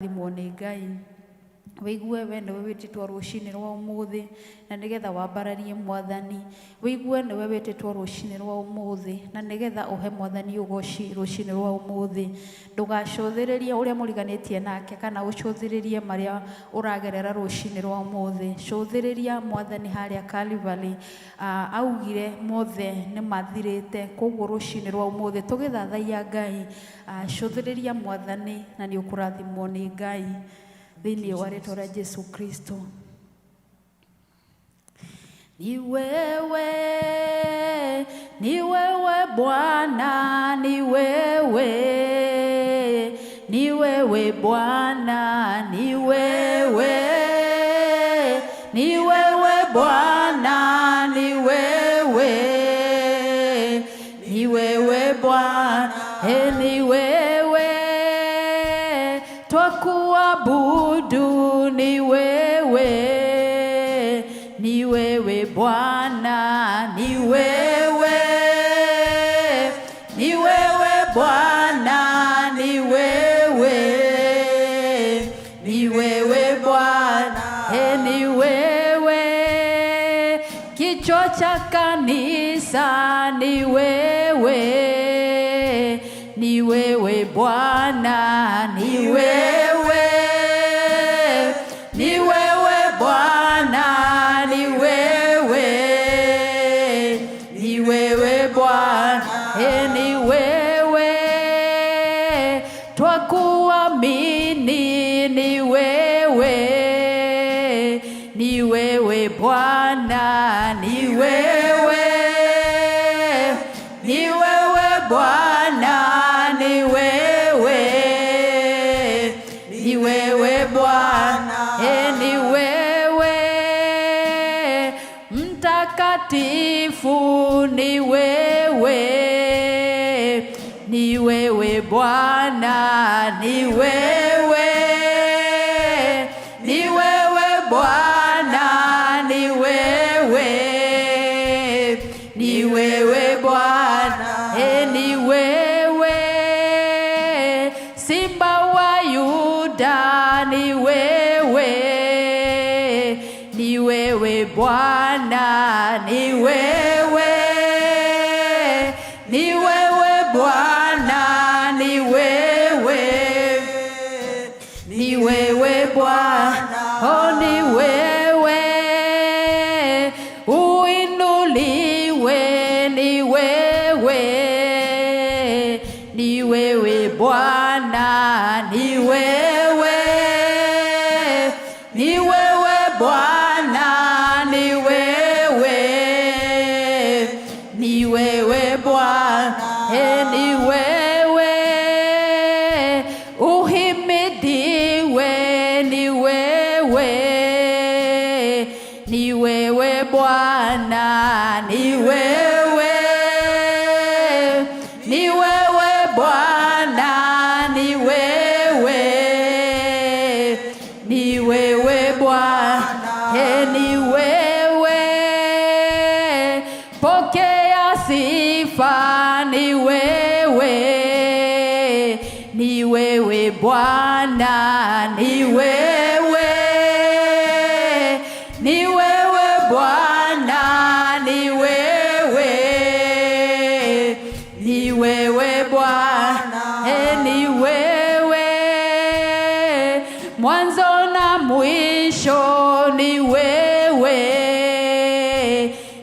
Thimwo nĩ Ngai. Wĩigue we nĩwe wĩtĩtwo rũcinĩ rwa ũmũthĩ na nĩgetha wambararie Mwathani. Wĩigue nĩwe wĩtĩtwo rũcinĩ rwa ũmũthĩ na nĩgetha ũhe Mwathani ũgoci rũcinĩ rwa ũmũthĩ. Ndũgacũthĩrĩrie ũrĩa mũriganĩtie nake kana ũcũthĩrĩrie marĩa ũragerera rũcinĩ rwa ũmũthĩ. Cũthĩrĩria Mwathani harĩa Calvary. Augire mothe nĩ mathirĩte, koguo rũcinĩ rwa ũmũthĩ tũgĩthathaiya Ngai, cũthĩrĩria Mwathani na nĩ ũkũrathimwo nĩ Ngai thĩinĩ wa rĩtwa rĩa Jesu Kristo. Ni wewe, ni wewe Bwana, ni wewe, ni wewe Bwana, ni wewe, ni wewe Bwana, ni wewe, ni wewe Bwana, ni wewe, twakuabudu, ni wewe, ni wewe Bwana, ni wewe, ni wewe Bwana, ni wewe, ni wewe Bwana, ni wewe, kichwa cha kanisa, ni wewe, ni wewe Bwana, ni wewe, ni wewe Bwana, ni wewe, ni wewe Bwana, ni wewe, twakuamini, ni wewe, ni wewe Bwana, ni wewe, ni wewe Bwana, ni wewe, ni wewe Bwana, ni wewe, mtakatifu, ni wewe, ni wewe Bwana, ni wewe, ni wewe Bwana, ni wewe, ni wewe Bwana, ni wewe, Simba wa Yuda, ni wewe, ni wewe Bwana, ni wewe, ni wewe Bwana, ni wewe, ni wewe Bwana, oh, ni wewe, uinuliwe, ni wewe, ni wewe Bwana, ni wewe, ni wewe Bwana, ni wewe, ni wewe Bwana, ni wewe, uhimidiwe, ni wewe, ni wewe Bwana, ni wewe, ni wewe Bwana, ni wewe, ni wewe Bwana, ni wewe, pokea sifa, ni wewe, ni wewe Bwana, ni wewe, ni wewe Bwana, ni wewe, ni wewe Bwana, ni wewe, mwanzo na mwisho, ni wewe,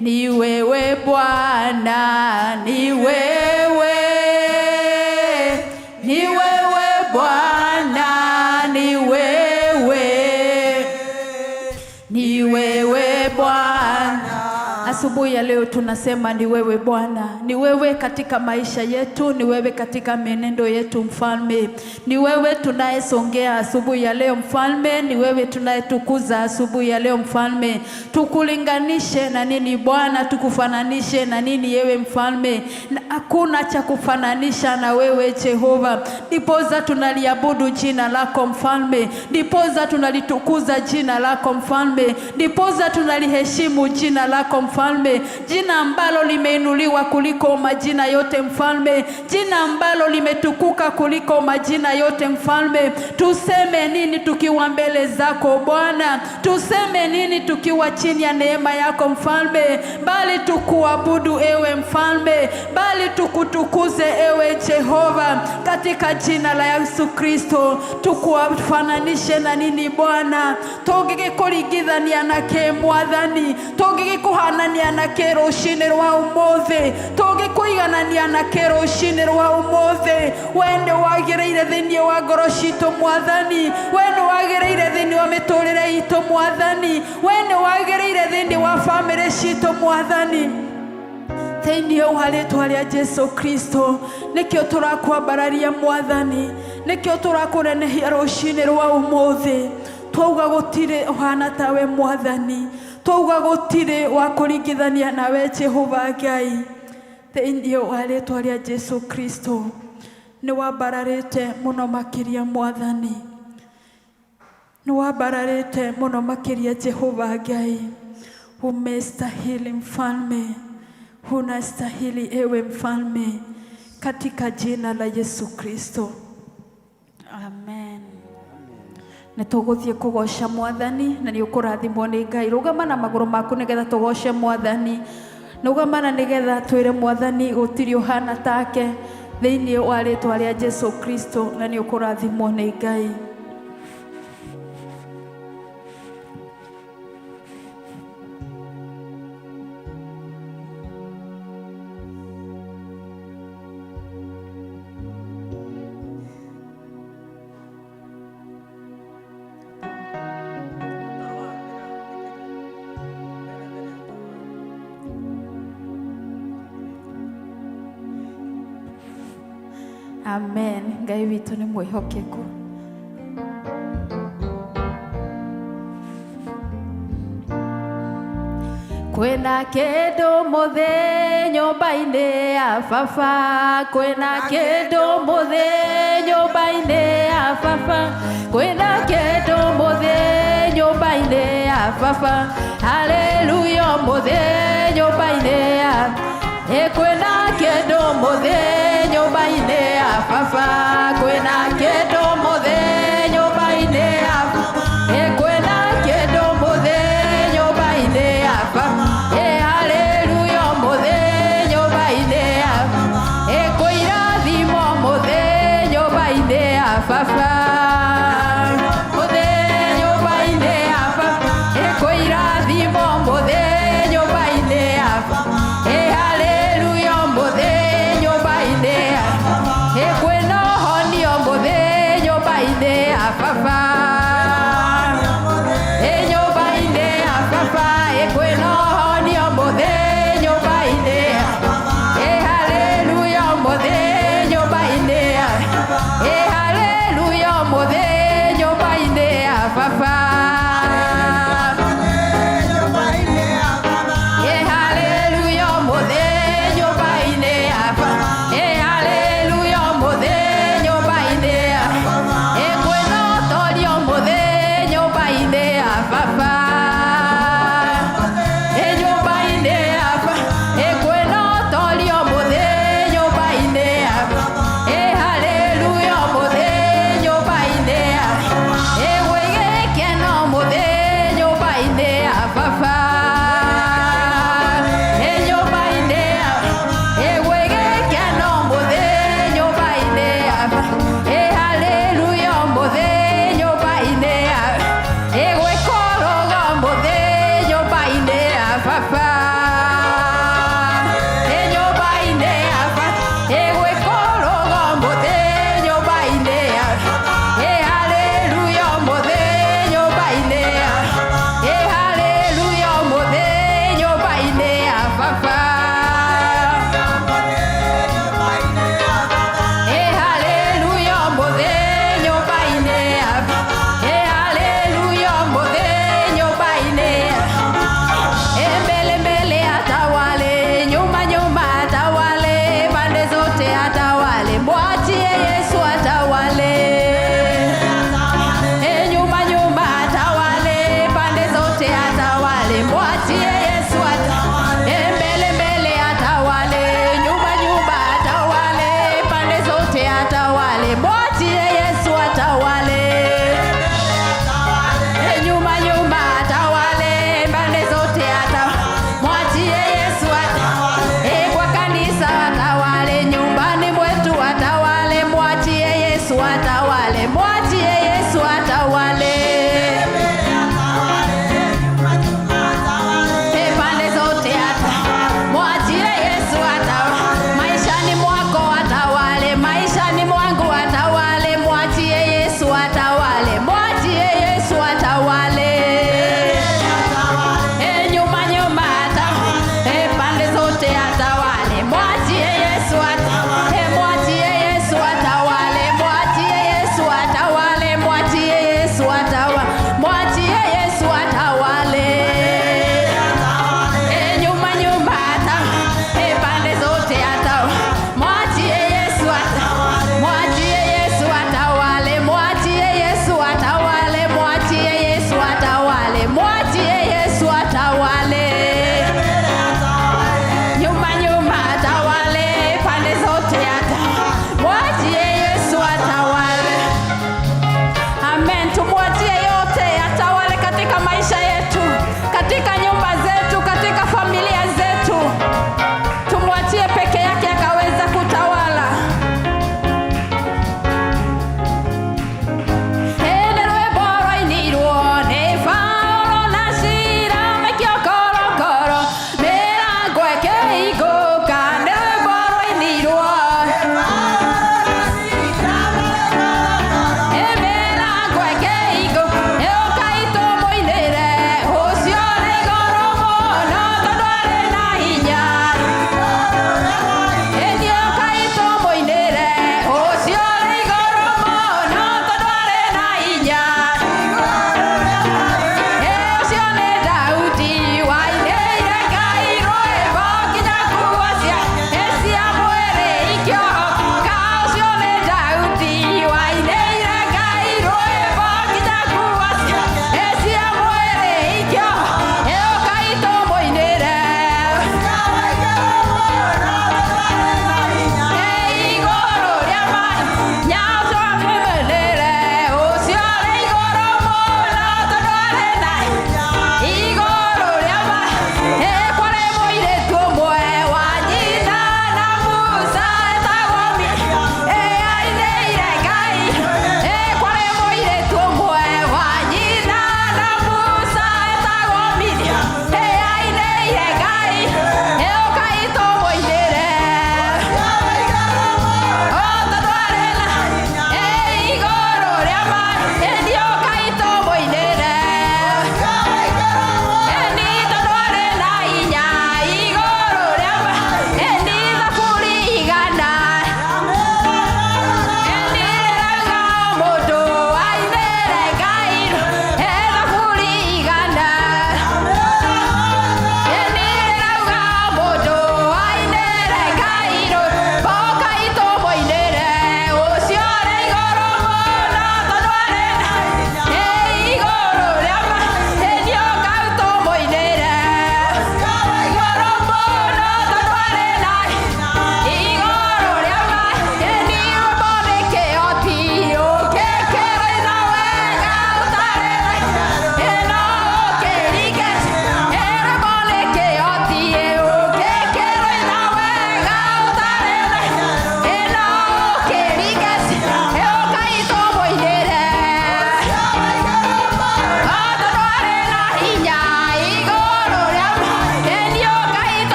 ni wewe Bwana, ni wewe, ni wewe Bwana, ni wewe, ni wewe Bwana. Asubuhi ya leo tunasema ni wewe Bwana, ni wewe katika maisha yetu, ni wewe katika mienendo yetu Mfalme, ni wewe tunayesongea asubuhi ya leo Mfalme, ni wewe tunayetukuza asubuhi ya leo Mfalme. Tukulinganishe na nini Bwana? Tukufananishe na nini yewe Mfalme? Na hakuna cha kufananisha na wewe Jehova. Ndiposa tunaliabudu jina lako Mfalme, ndiposa tunalitukuza jina lako Mfalme, ndiposa tunaliheshimu jina lako Mfalme. Mfalme, jina ambalo limeinuliwa kuliko majina yote Mfalme, jina ambalo limetukuka kuliko majina yote Mfalme. Tuseme nini tukiwa mbele zako Bwana? Tuseme nini tukiwa chini ya neema yako Mfalme? Bali tukuabudu ewe Mfalme, bali tukutukuze ewe Jehova, katika jina la Yesu Kristo. Tukuafananishe na nini Bwana? Tũngĩgĩkũringithania na kĩ Mwathani? Tũngĩgĩkũhanania na kĩ rũcinĩ rwa ũmũthĩ? Tũngĩkũiganania na kĩ rũcinĩ rwa ũmũthĩ? We nĩ wagĩrĩire thĩinĩ wa ngoro citũ Mwathani, we nĩ wagĩrĩire thĩinĩ wa mĩtũrĩre itũ Mwathani, we nĩ wagĩrĩire thĩinĩ wa bamĩrĩ citũ Mwathani, thĩinĩ wa rĩtwa rĩa Jesu Kristo. Nĩkĩo tũrakwambararia Mwathani, nĩkĩo tũrakũnenehia rũcinĩ rwa ũmũthĩ. Twauga gũtirĩ ũhana tawe Mwathani, twauga gũtirĩ wa kũringithania nawe Jehova Ngai, thĩinĩ wa rĩtwa rĩa Jesu Kristo. Nĩ wambararĩte mũno makĩria Mwathani, nĩ wambararĩte mũno makĩria Jehova Ngai. Umestahili Mfalme, unastahili ewe Mfalme, katika jina la Yesu Kristo, amen. Nĩ tũgũthiĩ kũgoca Mwathani na nĩ ũkũrathimwo nĩ Ngai. Rũgama na magũrũ maku nĩgetha tũgoce Mwathani. Rũgama na nĩgetha twĩre Mwathani gũtirĩ ũhana take, thĩinĩ wa rĩtwa rĩa Jesu Kristo, na nĩ ũkũrathimwo nĩ Ngai. Amen. Ngai witũ nĩ mwĩhokeku. Kwĩna kĩndũ mũthĩ nyũmba-inĩ ya baba, kwĩna kĩndũ mũthĩ nyũmba-inĩ ya baba, kwĩna kĩndũ mũthĩ nyũmba-inĩ ya baba, haleluya, mũthĩ nyũmba-inĩ ya ĩ, kwĩna kĩndũ mũthĩ nyũmba-inĩ ya baba, kwĩna kĩndũ mũthĩ nyũmba-inĩ ya ĩ, kwĩna kĩndũ mũthĩ nyũmba-inĩ ya baba, ĩ, haleluya, mũthĩ nyũmba-inĩ ya ĩ, kwĩrathimo mũthĩ nyũmba-inĩ ya baba, mũthĩ nyũmba-inĩ ya baba, ĩ, kwĩrathimo mũthĩ nyũmba-inĩ ya baba, ĩ, haleluya, mũthĩ nyũmba-inĩ ya ĩ, kwĩna ũhonio mũthĩ.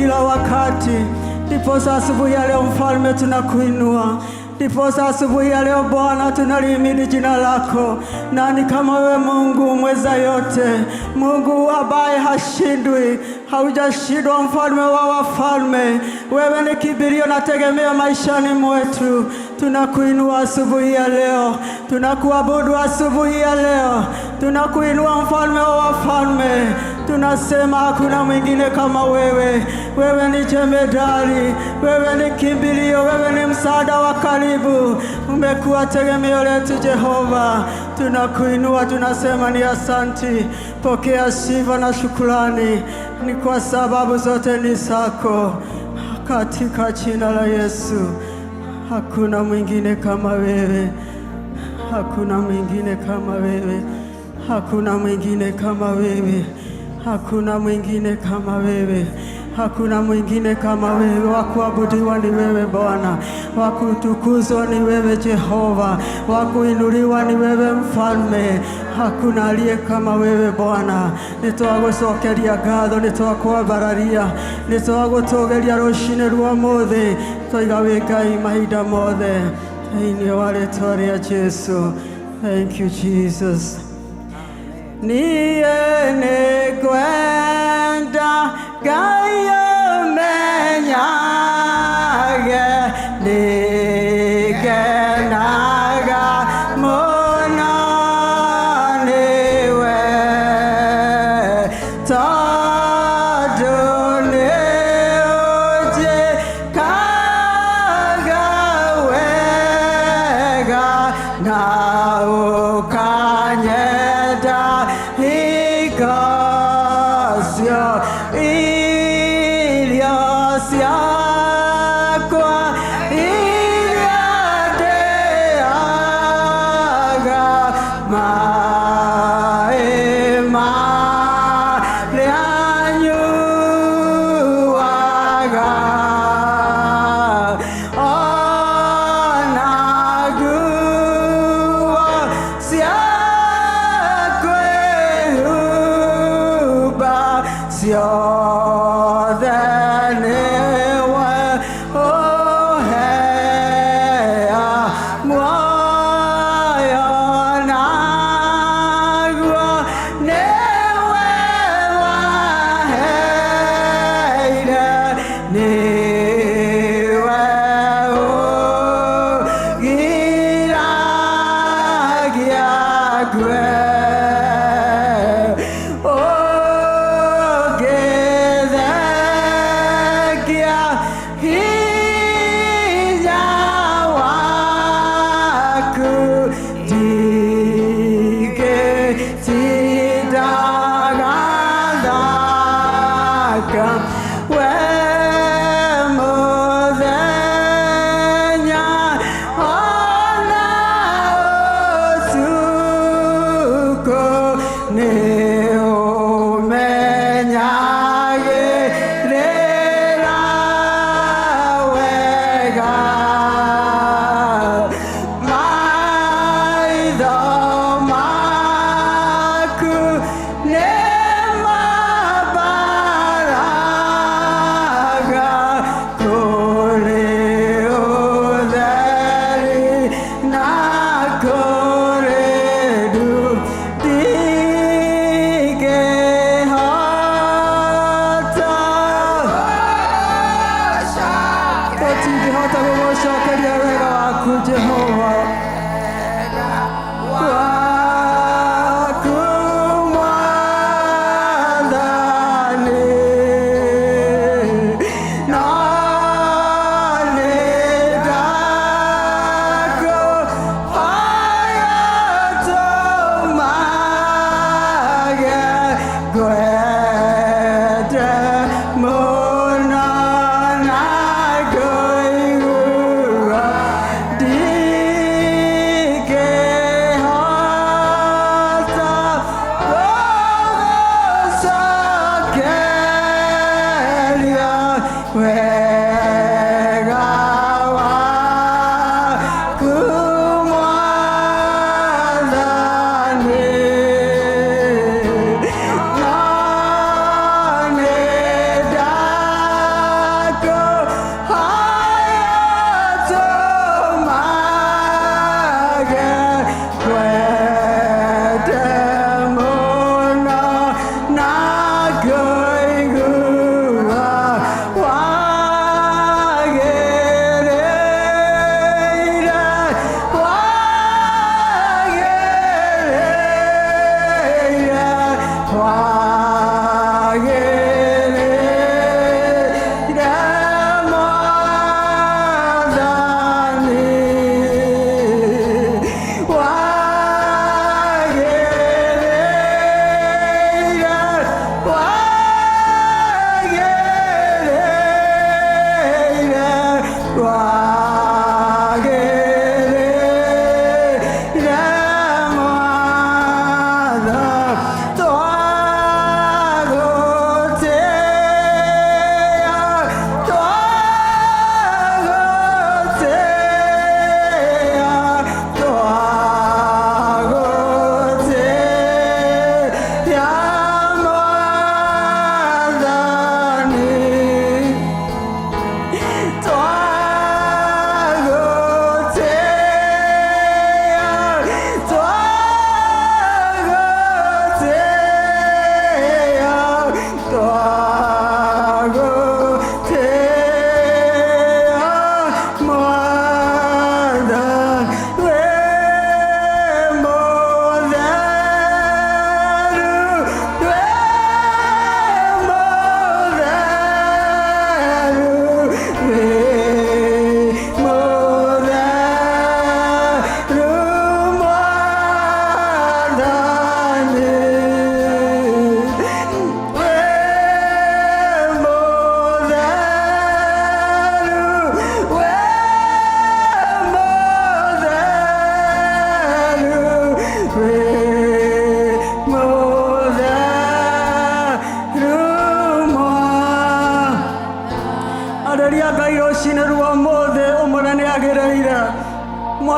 kila wakati. Ndiposa asubuhi ya leo Mfalme tunakuinua, ndiposa asubuhi ya leo Bwana tunalihimidi jina lako. Nani kama wewe Mungu mweza yote, Mungu ambaye hashindwi, haujashindwa, mfalme wa wafalme. Wewe ni kimbilio na tegemeo maishani mwetu. Tunakuinua asubuhi ya leo, tunakuabudu asubuhi ya leo, tunakuinua mfalme wa wafalme. Tunasema hakuna mwingine kama wewe. Wewe ni jemedari, wewe ni kimbilio, wewe ni msaada wa karibu, umekuwa tegemeo letu Jehova. Tunakuinua, tunasema ni asanti. Pokea sifa na shukrani, ni kwa sababu zote ni zako, katika jina la Yesu. Hakuna mwingine kama wewe, hakuna mwingine kama wewe, hakuna mwingine kama wewe, hakuna mwingine kama wewe, hakuna mwingine kama wewe. Wa kuabudiwa ni wewe Bwana, wa kutukuzwa ni wewe Jehova, wa kuinuliwa ni wewe Mfalme. Hakuna aliye kama wewe Bwana. Nĩtwagũcokeria ngatho, nĩtwakwambararia, nĩtwagũtũgĩria rũcinĩ rwa ũmũthĩ, twaiga wĩ Ngai mahinda mothe, thĩinĩ wa rĩtwa rĩa Jesu. Thank you, Jesus. Niĩ nĩngwenda Ngai ũmenyage, nĩngenaga mũno nĩwe, tondũ nĩũnjĩkaga wega na ũkanyenda hingo cio irio ciakwa iria ndĩaga, maĩ marĩa nyuaga, ona nguo cia kwĩhumba, ciothe nĩwe ũhea muoyo, naguo nĩwe waheire, nĩwe ũgiragia ngue. Ũngĩthengia hinya waku, ndingĩtindaga thaka we mũthenya ona ũtukũ, nĩũmenyagĩrĩra wega maitho maku nĩmambaraga kũrĩ ũtheri na kũrĩ nduma, ndingĩhota, tũtingĩhota gũgũcokeria wega waku Jehova, waku Mwathani, no nĩndakũhoya ũtũmage ngwende mũno na ngũigua.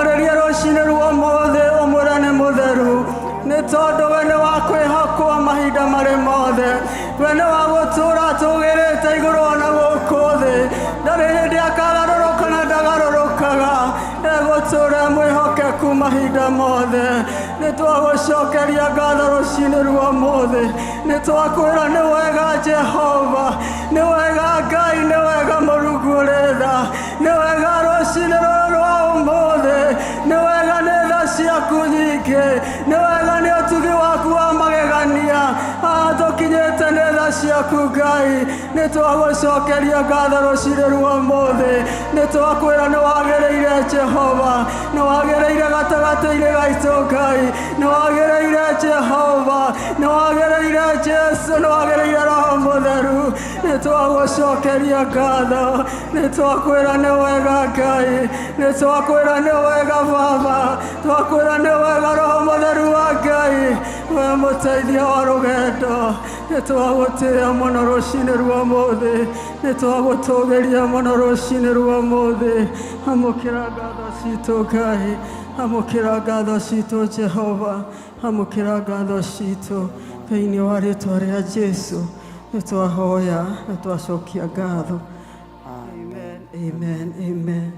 Mwarĩrie rũcinĩ rwa ũmũthĩ ũmwĩre nĩ mũtheru, nĩ tondũ we nĩ wa kwĩhokwo mahinda marĩ mothe. We nĩ wa gũtũũra atũgĩrĩte igũrũ ona gũkũ thĩ. Ndarĩ hĩndĩ akagarũrũka na ndagarũrũkaga, egũtũũra e mwĩhokeku mahinda mothe. Nĩ twagũcokeria ngatho rũcinĩ rwa ũmũthĩ, nĩ twakwĩra nĩ wega Jehova, nĩ wega Ngai, nĩ wega Mũrungu ũrĩ tha, nĩ wega rũcinĩ rũrũ rwa ũmũthĩ, nĩ wega nĩ tha ciaku nyingĩ, nĩ wega nĩ ũtugi waku wa magegania. Haha tũkinyĩte nĩ tha ciaku Ngai, nĩ twagũcokeria ngatho rũcinĩ rwa ũmũthĩ, nĩ twakwĩra nĩ wagĩrĩire Jehova, nĩ wagĩrĩire gatagatĩ-inĩ gaitũ Ngai, nĩ wagĩrĩire Jehova, nĩ wagĩrĩire Jesu, nĩ wagĩrĩire Roho Mũtheru. Nĩ twagũcokeria ngatho, nĩ twakwĩra nĩ wega Ngai, nĩ twakwĩra nĩ wega Baba, twakwĩra nĩ wega Roho Mũtheru wa Ngai, we mũteithia wa rũgendo. Nĩ twagũtĩĩa mũno rũcinĩ rwa ũmũthĩ, nĩ twagũtũgĩria mũno rũcinĩ rwa ũmũthĩ. Amũkĩra ngatho citũ Ngai, amũkĩra ngatho citũ Jehova, amũkĩra ngatho citũ thĩinĩ wa rĩtwa rĩa Jesu. Nĩ twahoya na twacokia ngatho. Amen, amen, amen.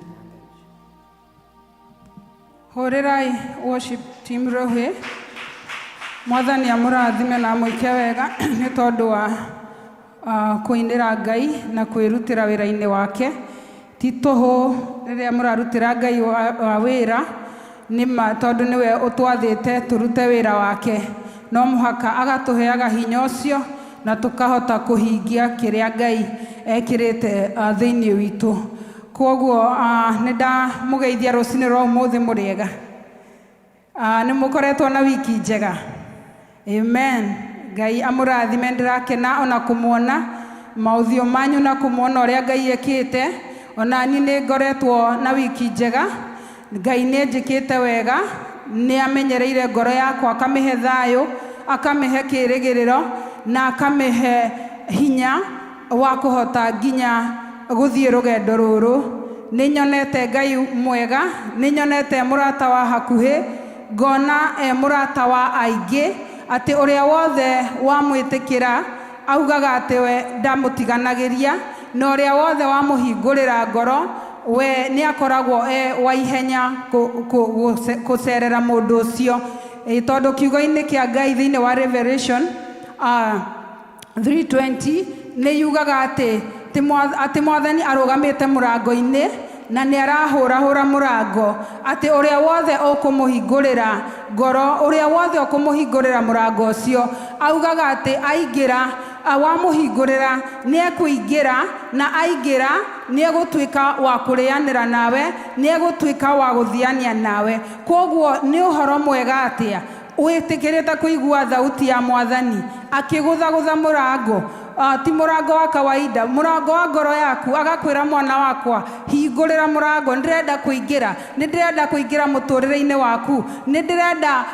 Hũrĩrai worship team rũhĩ. Mwathani amũrathime na amwĩke wega nĩ tondũ wa kũinĩra Ngai na kwĩrutĩra wĩra-inĩ wake. Ti tũhũ rĩrĩa mũrarutĩra Ngai wa wĩra, nĩ ma tondũ nĩwe ũtwathĩte tũrute wĩra wake. No mũhaka agatũheaga hinya ũcio na tũkahota kũhingia kĩrĩa Ngai ekĩrĩte thĩinĩ witũ. Kwoguo nĩ ndamũgeithia rũcinĩ rwa ũmũthĩ mũrĩega. Nĩ mũkoretwo na wiki njega. Amen. Ngai amũrathime, ndĩrakena ona kũmuona maũthiũ manyu na kũmuona ũrĩa Ngai ekĩte. Ona niĩ nĩ ngoretwo na wiki njega. Ngai nĩ anjĩkĩte wega, nĩ amenyereire ngoro yakwa, akamĩhe thayũ, akamĩhe kĩrĩgĩrĩro na akamĩhe hinya wa kũhota nginya gũthiĩ rũgendo rũrũ. Nĩ nyonete Ngai mwega, nĩ nyonete mũrata wa hakuhĩ, ngona e mũrata wa aingĩ, atĩ ũrĩa wothe wamwĩtĩkĩra augaga atĩ we ndamũtiganagĩria, na ũrĩa wothe wamũhingũrĩra ngoro we nĩ akoragwo e wa ihenya kũcerera mũndũ ũcio. Tondũ kiugo-inĩ kĩa Ngai thĩinĩ wa Revelation 3:20 nĩ yugaga atĩ atĩ mwathani arũgamĩte mũrango-inĩ na nĩ arahũrahũra mũrango, atĩ ũrĩa wothe ũkũmũhingũrĩra ngoro, ũrĩa wothe ũkũmũhingũrĩra mũrango ũcio, augaga atĩ aingĩra, wamũhingũrĩra nĩ ekũingĩra, na aingĩra nĩ egũtuĩka wa kũrĩanĩra nawe, nĩ egũtuĩka wa gũthiania nawe. Kwoguo nĩ ũhoro mwega atĩa wĩtĩkĩrĩte kũigua thauti ya mwathani akĩgũthagũtha mũrango, ti mũrango wa kawaida, mũrango wa ngoro yaku, agakwĩra mwana wakwa hingũrĩra mũrango, nĩ ndĩrenda kũingĩra, nĩ ndĩrenda kũingĩra mũtũrĩre-inĩ waku, nĩ ndĩrenda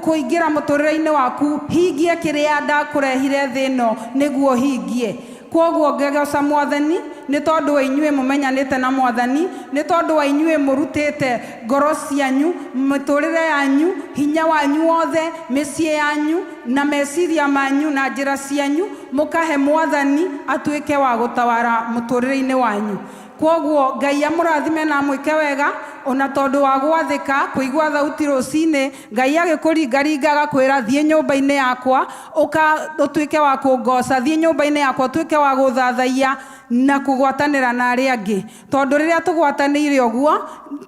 kũingĩra mũtũrĩre-inĩ waku, hingie kĩrĩa ndakũrehire thĩ ĩno nĩguo hingie. Kwoguo ngegoca mwathani nĩ tondũ wa inyuĩ mũmenyanĩte na mwathani, nĩ tondũ wa inyuĩ mũrutĩte ngoro cianyu, mĩtũrĩre yanyu, hinya wanyu wothe, mĩciĩ yanyu na meciria manyu na njĩra cianyu, mũkahe mwathani atuĩke wa gũtawara mũtũrĩre-inĩ wanyu. Kwoguo Ngai amũrathime na amwĩke wega, ona tondũ wa gwathĩka kũigua thauti rũcinĩ, Ngai agĩkũringaringa agakwĩra thiĩ nyũmba-inĩ yakwa ũtuĩke wa kũngoca, thiĩ nyũmba-inĩ yakwa ũtuĩke wa gũthathaiya na kũgwatanĩra na arĩa angĩ. Tondũ rĩrĩa tũgwatanĩire ũguo,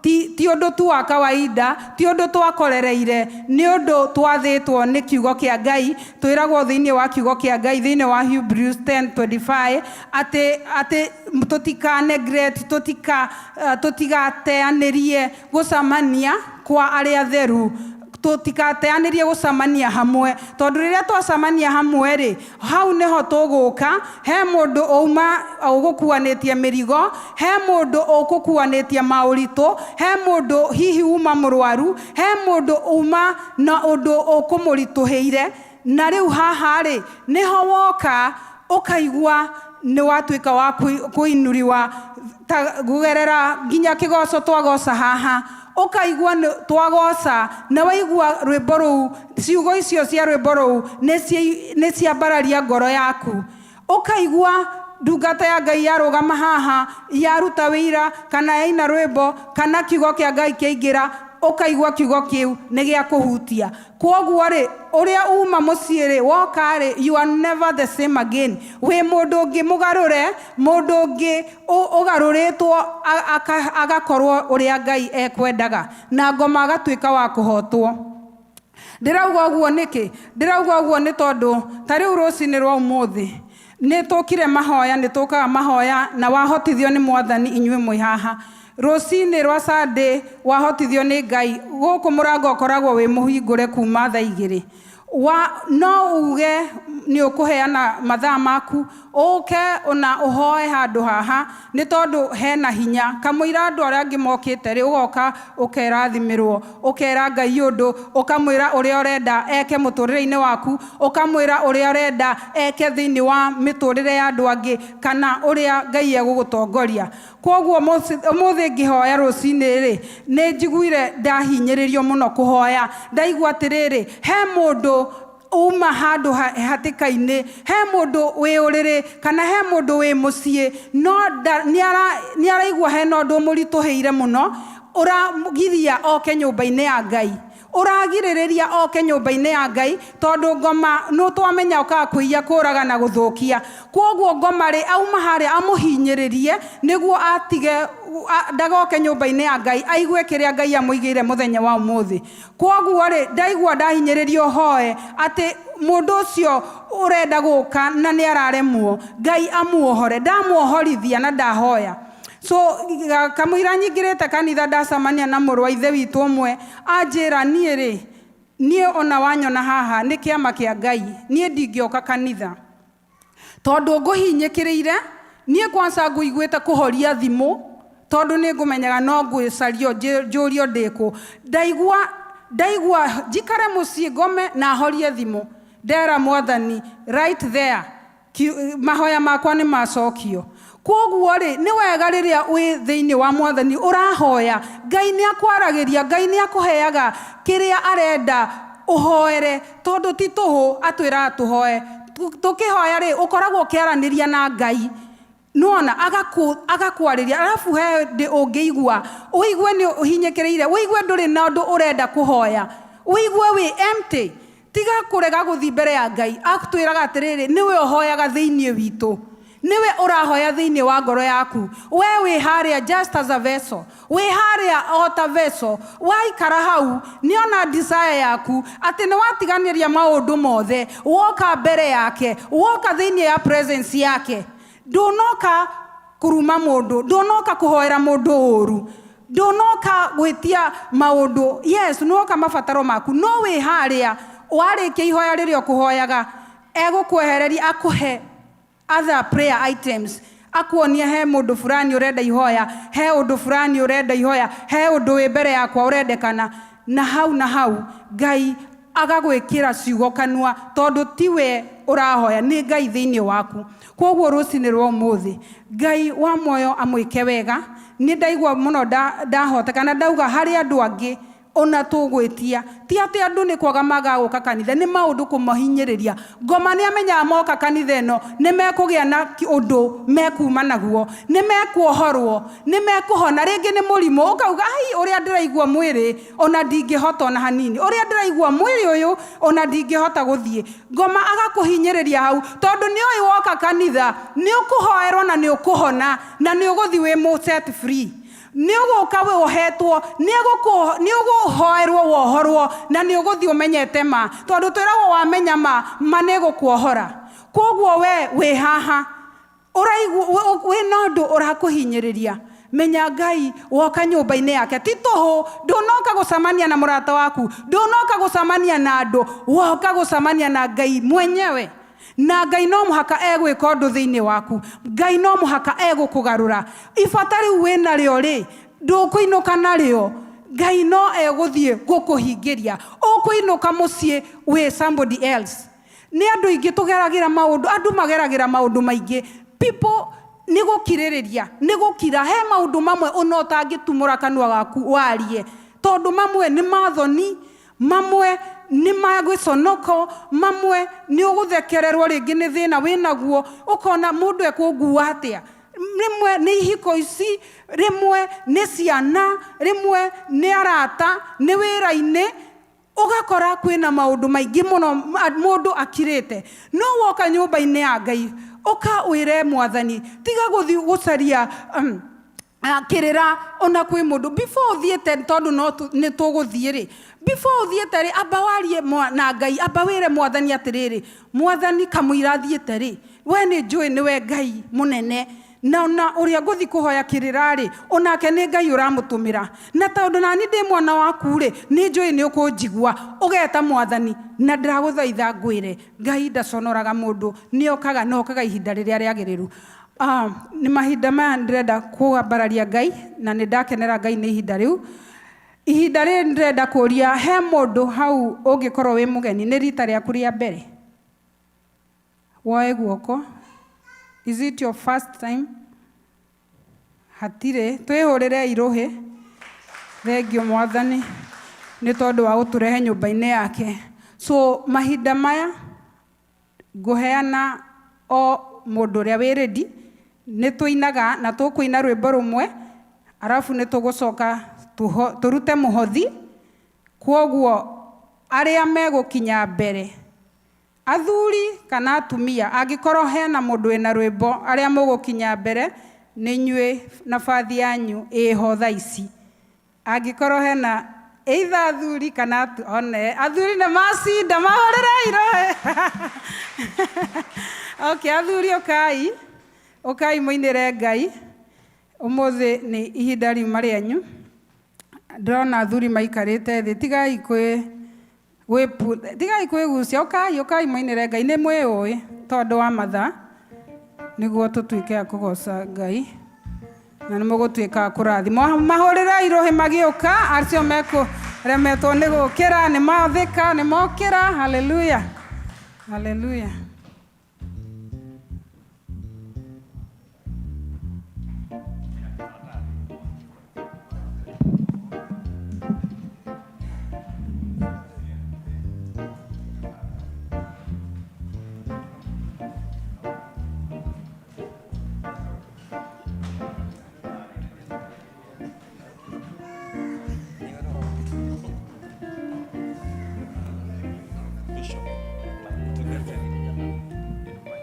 ti ũndũ tu wa kawaida, ti ũndũ twakorereire, nĩ ũndũ twathĩtwo nĩ kiugo kĩa Ngai. Twĩragwo thĩinĩ wa kiugo kĩa Ngai thĩinĩ wa Hebrews 10:25 atĩ tũtika neglect, tũtigateanĩrie gũcamania kwa arĩa atheru, tũtikateanĩrie gũcamania hamwe, tondũ rĩrĩa twacamania hamwe rĩ, hau nĩho tũgũka, he mũndũ ũma ũgũkuanĩtie mĩrigo, he mũndũ ũgũkuanĩtie maũritũ, he mũndũ hihi uma mũrwaru, he mũndũ uma na ũndũ ũkũmũritũhĩire, na rĩu haha rĩ nĩho woka ũkaigua nĩ watuĩka wa kũinuriwa ta kũgerera nginya kĩgoco twagoca haha, Ũkaigua twagoca na waigua rwĩmbo rũu, ciugo icio cia rwĩmbo rũu nĩ ciambararia ngoro yaku. Ũkaigua ndungata ya Ngai yarũgama haha yaruta wĩira kana yaina rwĩmbo kana kiugo kĩa Ngai kĩaingĩra, ũkaigua kiugo kĩu nĩ gĩa kũhutia. Kwoguo rĩ, ũrĩa uma mũciĩ rĩ, woka rĩ, you are never the same again. Wĩ mũndũ ũngĩ mũgarũre, mũndũ ũngĩ ũgarũrĩtwo agakorwo ũrĩa Ngai ekwendaga, na ngoma agatuĩka wa kũhotwo. Ndĩrauga ũguo nĩkĩ? Ndĩrauga ũguo nĩ tondũ ta rĩu rũcinĩ rwa ũmũthĩ nĩ tũkire mahoya, nĩ tũkaga mahoya na wahotithio nĩ Mwathani. Inyuĩ mwĩ haha rũcinĩ rwa Sunday, wahotithio nĩ Ngai, gũkũ mũrango ũkoragwo wĩ mũhingũre kuma thaa 2. Wa no uge nĩ ũkũheana mathaa maku ũke ona ũhoe handũ haha, nĩ tondũ hena hinya. Kamũira andũ arĩa angĩ mokĩte rĩ, ũgoka ũkerathimĩrwo, ũkera Ngai ũndũ, ũkamwĩra ũrĩa ũrenda eke mũtũrĩre-inĩ waku, ũkamwĩra ũrĩa ũrenda eke thĩinĩ wa mĩtũrĩre ya andũ angĩ, kana ũrĩa Ngai egũgũtongoria. Kwoguo ũmũthĩ ngĩhoya rũcinĩ rĩ, nĩ njiguire ndahinyĩrĩrio mũno kũhoya. Ndaigua atĩrĩrĩ, he mũndũ uma handũ hatĩka-inĩ, he mũndũ wĩ ũrĩrĩ kana he mũndũ wĩ mũciĩ, no nĩ araigua hena ũndũ ũmũritũhĩire mũno ũragiria oke nyũmba-inĩ ya Ngai, ũragirĩrĩria oke nyũmba-inĩ ya Ngai, tondũ ngoma nũ twamenya ũkaga kũiya, kũraga na gũthũkia. Kwoguo ngoma rĩ, auma harĩa amũhinyĩrĩrie nĩguo atige ndagoke nyũmba-inĩ ya Ngai aigue kĩrĩa Ngai amũigĩire mũthenya wa ũmũthĩ. Kwoguo rĩ, ndaigua ndahinyĩrĩrio hoe atĩ mũndũ ũcio ũrenda gũka na nĩ araremwo, Ngai amuohore. Ndamuohorithia na ndahoya. So kamũira nyingĩrĩte kanitha, ndacemania na mũrũ wa ithe witũ ũmwe, anjĩra, "Niĩ rĩ, niĩ ona wanyona haha nĩ kĩama kĩa Ngai. Niĩ ndingĩoka kanitha tondũ ngũhinyĩkĩrĩire. Niĩ kwanza ngũiguĩte kũhoria thimũ, tondũ nĩ ngũmenyaga no ngwĩcario njũrio ndĩkũ. Ndaigua njikare mũciĩ, ngome na horie thimũ." Ndera Mwathani right there, mahoya makwa nĩ macokio. Kwoguo rĩ, nĩ wega rĩrĩa wĩ thĩinĩ wa Mwathani ũrahoya, Ngai nĩ akwaragĩria, Ngai nĩ akũheaga kĩrĩa arenda ũhoere, tondũ ti tũhũ atwĩraga tũhoe. Tũkĩhoya rĩ, ũkoragwo ũkĩaranĩria na Ngai, nĩwona agakwarĩria. Arabu he hĩndĩ ũngĩigua ũigue nĩ ũhinyĩkĩrĩire, ũigue ndũrĩ na ũndũ ũrenda kũhoya, ũigue wĩ empty, tiga kũrega gũthiĩ mbere ya Ngai. Atwĩraga atĩrĩrĩ, nĩwe ũhoyaga thĩinĩ witũ, nĩwe ũrahoya thĩinĩ wa ngoro yaku. We wĩ harĩa just as a vessel, wĩ harĩa o ta vessel. Waikara hau, nĩona desire yaku atĩ nĩ watiganĩria maũndũ mothe, woka mbere yake, woka thĩinĩ ya presence yake. Ndũnoka kuruma mũndũ, ndũnoka kũhoera mũndũ ũru, ndũnoka gwĩtia maũndũ. Yes, nĩwoka mabataro maku, no wĩ harĩa, warĩkia ihoya rĩrĩa ũkũhoyaga, egũkwehereria akũhe other prayer items, akuonie he mũndũ fulani ũrenda ihoya, he ũndũ fulani ũrenda ihoya, he ũndũ wĩ mbere yakwa ũrendekana. Na hau na hau Ngai agagwĩkĩra ciugo kanua, tondũ tiwe ũrahoya, nĩ Ngai thĩinĩ waku. Kwoguo rũcinĩ rwa ũmũthĩ, Ngai wa muoyo amwĩke wega. Nĩ ndaigua mũno ndahoteka na ndauga harĩ andũ angĩ ona tũgwĩtia. Ti atĩ andũ nĩ kwaga magaga gũka kanitha, nĩ maũndũ kũmahinyĩrĩria. Ngoma nĩ amenyaga moka kanitha ĩno nĩ mekũgĩa na ũndũ mekuma naguo, nĩ mekuohorwo, nĩ mekũhona. Rĩngĩ nĩ mũrimũ, ũkauga, "Ai, ũrĩa ndĩraigua mwĩrĩ ona ndingĩhota ona hanini, ũrĩa ndĩraigua mwĩrĩ ũyũ ona ndingĩhota gũthiĩ." Ngoma agakũhinyĩrĩria hau, tondũ nĩ oĩ woka kanitha nĩ ũkũhoerwo na nĩ ũkũhona na nĩ ũgũthiĩ wĩ mũ set free. Nĩ ũgũka wohetwo, nĩ ũgũhoerwo wohorwo, na nĩ ũgũthiĩ ũmenyete ma, tondũ twĩragwo wamenya ma, ma nĩ ĩgũkuohora. Kwoguo we wĩ haha ũraigua wĩna ũndũ ũrakũhinyĩrĩria, menya Ngai woka nyũmba-inĩ yake ti tũhũ. Ndũnoka gũcemania na mũrata waku, ndũnoka gũcemania na andũ, woka gũcemania na Ngai mwenyewe. Na Ngai no mũhaka egwĩka ũndũ thĩinĩ waku. Ngai no mũhaka egũkũgarũra. Ibata rĩu wĩnarĩo rĩ, ndũkũinũka narĩo. Ngai no egũthiĩ gũkũhingĩria, ũkũinũka mũciĩ wĩ somebody else. Nĩ andũ aingĩ tũgeragĩra maũndũ, andũ mageragĩra maũndũ maingĩ. People nĩ gũkirĩrĩria, nĩ gũkira. He maũndũ mamwe ona ũtangĩtumũra kanua gaku warie. Tondũ mamwe nĩ mathoni, mamwe nĩ ma gĩconoko, mamwe nĩ ũgũthekererwo rĩngĩ nĩ thĩna wĩnaguo, ũkona mũndũ ekũngua atĩa. Rĩmwe nĩ ihiko ici, rĩmwe nĩ ciana, rĩmwe nĩ arata, nĩ wĩra-inĩ, ũgakora kwĩna maũndũ maingĩ mũno mũndũ akirĩte. No woka nyũmba-inĩ ya Ngai, ũka wĩre Mwathani, tiga gũthiĩ gũcaria kĩrĩra ona kwĩ mũndũ. Before ũthiĩte, tondũ no nĩ tũgũthiĩ rĩ, before ũthiĩte rĩ, amba warie na Ngai, amba wĩre Mwathani atĩrĩrĩ, Mwathani, kamũira thiĩte rĩ, we nĩ njũĩ nĩwe Ngai mũnene, na ona ũrĩa ngũthiĩ kũhoya kĩrĩra rĩ, onake nĩ Ngai ũramũtũmĩra, na tondũ nani ndĩ mwana waku rĩ, nĩ njũĩ nĩ ũkũnjigua. Ũgeta Mwathani, na ndĩragũthaitha ngwĩre, Ngai ndaconoraga mũndũ, nĩ okaga na okaga ihinda rĩrĩa rĩagĩrĩru. Nĩ mahinda maya ndĩrenda kũambararia Ngai, na nĩ ndakenera Ngai nĩ ihinda rĩu. Ihinda rĩrĩ ndĩrenda kũria, he mũndũ hau ũngĩkorwo wĩ mũgeni, nĩ rita rĩaku rĩa mbere, woe guoko. Is it your first time? Hatirĩ. Twĩhũrĩre irũhĩ. Thengio Mwathani nĩ tondũ wa gũtũrehe nyũmba-inĩ yake. So mahinda maya ngũheana o mũndũ ũrĩa wĩ ready, nĩ tũinaga na tũkũina rwĩmbo rũmwe, arabu nĩ tũgũcoka tũrute mũhothi. Kwoguo arĩa megũkinya mbere, athuri kana atumia, angĩkorwo hena mũndũ wĩna rwĩmbo, arĩa mũgũkinya mbere nĩ inyuĩ, nabathi yanyu ĩho thaa ici. Angĩkorwo hena either athuri kana one athuri nĩ macinda, mahũrĩre irohe. Okay, athuri, ũkai, ũkai mũinĩre Ngai. Ũmũthĩ nĩ ihinda riuma rĩanyu. Ndĩrona athuri maikarĩte thĩ. Tigai kwĩ tigai kwĩgucia, ũkai, ũkai mũinĩre Ngai. Nĩ mwĩũĩ tondũ wa mathaa, nĩguo tũtuĩke a kũgoca Ngai na nĩ mũgũtuĩka a kũrathimwo. Mahũrĩre irũhĩ magĩũka. Acio mekũremetwo nĩ gũkĩra nĩ mathĩka, nĩ mokĩra. Haleluya, haleluya.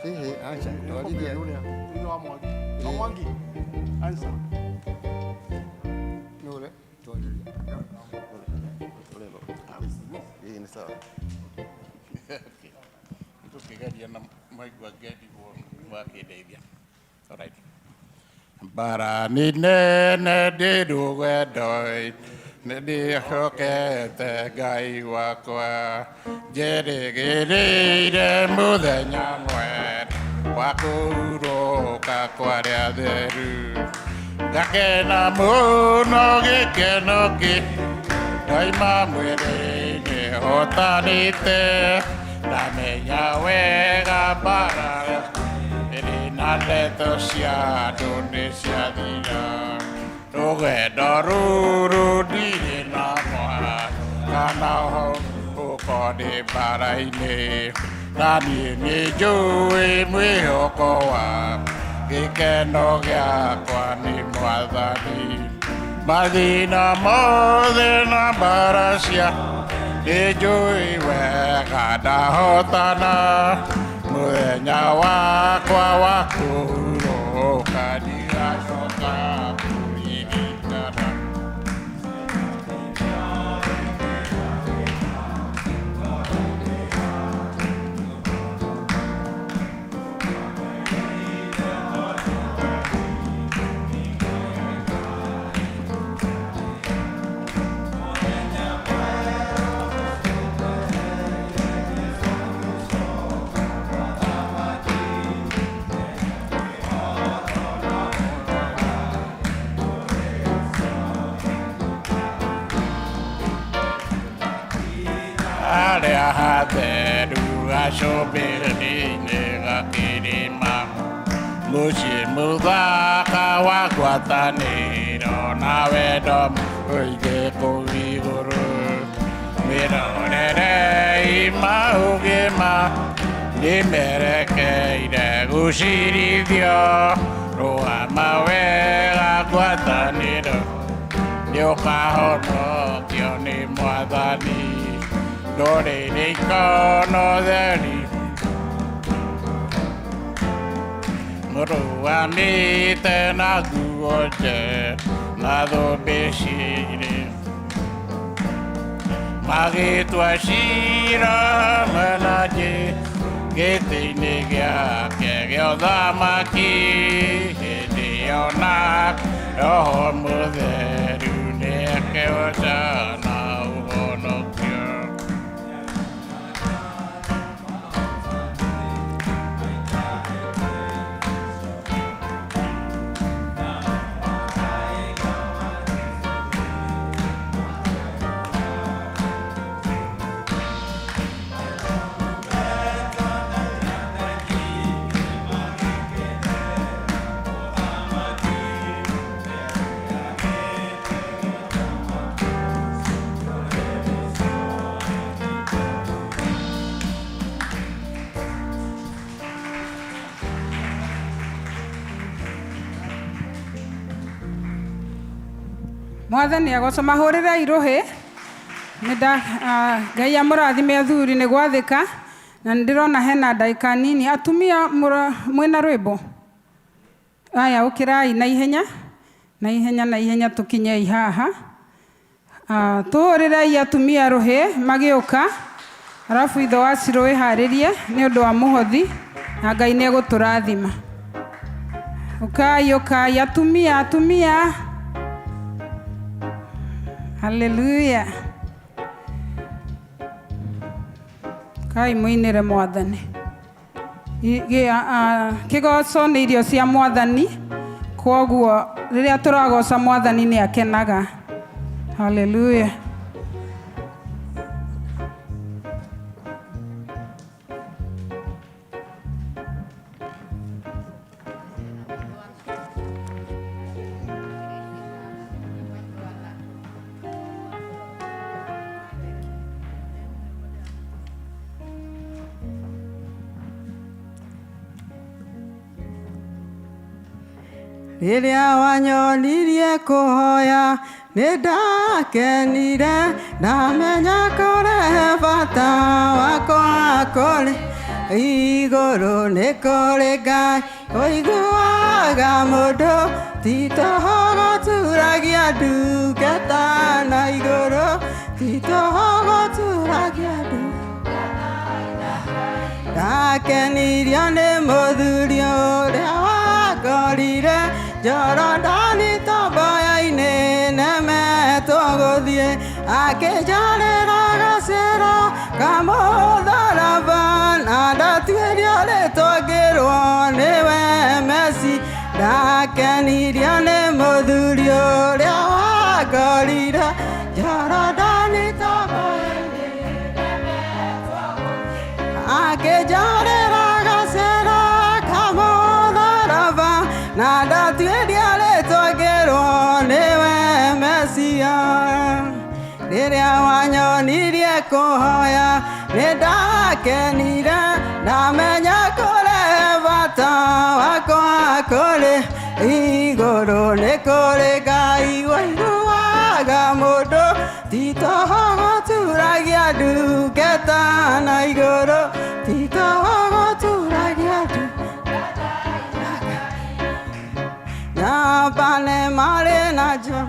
Ehe, acha twarithia. Mwangi, answer. Nure twarithia. Ĩĩ, nĩ sawa. Tũkĩgeria na maigua ngendigwo wakĩndeithia. Alright. Mbara nĩ nene ndĩ rũgendo, nĩ ndĩhokete Ngai wakwa, njĩrĩgĩrĩire mũthenya mwena wa kũhurũka kwa arĩa atheru. Ngakena mũno gĩkeno kĩ ndaima mwĩrĩ-inĩ hotanĩte, ndamenya wega mbara ĩrĩ na ndeto cia andũ nĩ ciathira. Rũgendo rũrũ ndirĩ na mwana kana ũko ndĩ mbara-inĩ, na niĩ nĩ njũĩ mwĩhoko wa gĩkeno gĩakwa nĩ Mwathani. Mathĩna mothe na mbara cia, nĩ njũĩ wega ndahotana. Mũthenya wakwa wa kũhurũka ndigacoka kũririkana. Harĩa hatheru gacũmbĩrĩ-inĩ gakĩrĩma, mũciĩ mũthaka wa ngwatanĩro na wendo. Oige kũu igũrũ Mĩrorerei maũgima Nĩmerekeire gũcirithio Rũgama wega ngwatanĩro Nĩũkahonokio nĩ Mwathani Ndũrĩrĩ ikona ũtheri Mũrũgamĩte na nguo njerũ na thũmbĩ ciirĩ Magĩtua cira hamwe na Jesũ gĩtĩ-inĩ gĩake gĩa ũthamaki hĩndĩ ĩyo na Roho Mũtheru nĩekĩoca na ũhonokio. Mwathani agocwo mahũrĩrei rũhĩ Ngai amũrathime athuri nĩ gwathĩka na nĩ ndĩrona hena ndagĩka nini atumia mwĩna rwĩmbo aya ũkĩrai na ihenya na ihenya na ihenya tũkinyei haha. Tũhũrĩrei atumia rũhĩ magĩũka arabu ithe wa Cirũ wĩharĩrie nĩ ũndũ wa mũhothi na Ngai nĩ egũtũrathima. Ũkai ũkai atumia atumia. Haleluya. Kai mũinĩre Mwathani. Kĩgoco nĩ irio cia Mwathani kwoguo rĩrĩa tũragoca Mwathani nĩ akenaga. Haleluya. Rĩrĩa wanyonirie kũhoya nĩ ndakenire ndamenya kũrehe bata wakwa kũrĩ igũrũ nĩ kũrĩ Ngai ũiguaga mũndũ ti toho gũturagia ndungata na igũrũ ti toho gũturagia ndungata ndakenirio nĩ mũthuri ũrĩa wakorire Jorodani tomboya-inĩ nemetwo gũthiĩ akĩnjarĩra gacĩra ka mũtharaba na ndatuĩrio rĩtwa ngĩrwo nĩwe Mesi ndakenirio nĩ mũthuri ũrĩa wakorire Jorodani tomboya-inĩ nemetwo gũthiĩ akĩnjarĩra gacĩra ka mũtharaba na ndatuĩria rĩtwa ngĩrwo nĩwe Mesia. Rĩrĩa wanyonirie kũhoya nĩ ndakenire ndamenya kũrehe bata wakwa kũrĩ igũrũ nĩ kũrĩ Ngai ũiguaga mũndũ ti toho gũturagia ndungata na igũrũ ti toho gũturagia ndungata Nyambane marĩ najo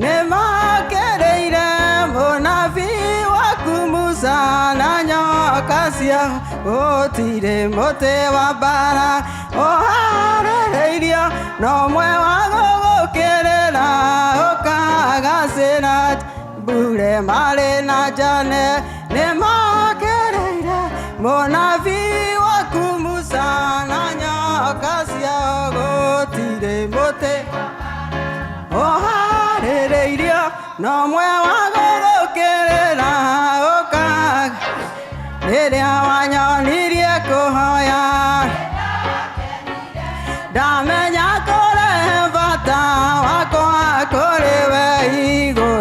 nĩ makereire mũnabii waku Musa na nyoka ciao gũtirĩ mũtĩ wa mbara ũharĩrĩirio no ũmwe wa gũgũkĩrĩra ũkagacĩra mbure marĩ na Jane nĩ makereire mũnabii waku Musa na nyoka ciao gũtirĩ mũtĩ ũharĩrĩirio no ũmwe wa gũgũkĩrĩra ũkaga rĩrĩa wanyonirie kũhoya ndamenya kũrehe bata wakwa kũrĩ we igũrũ.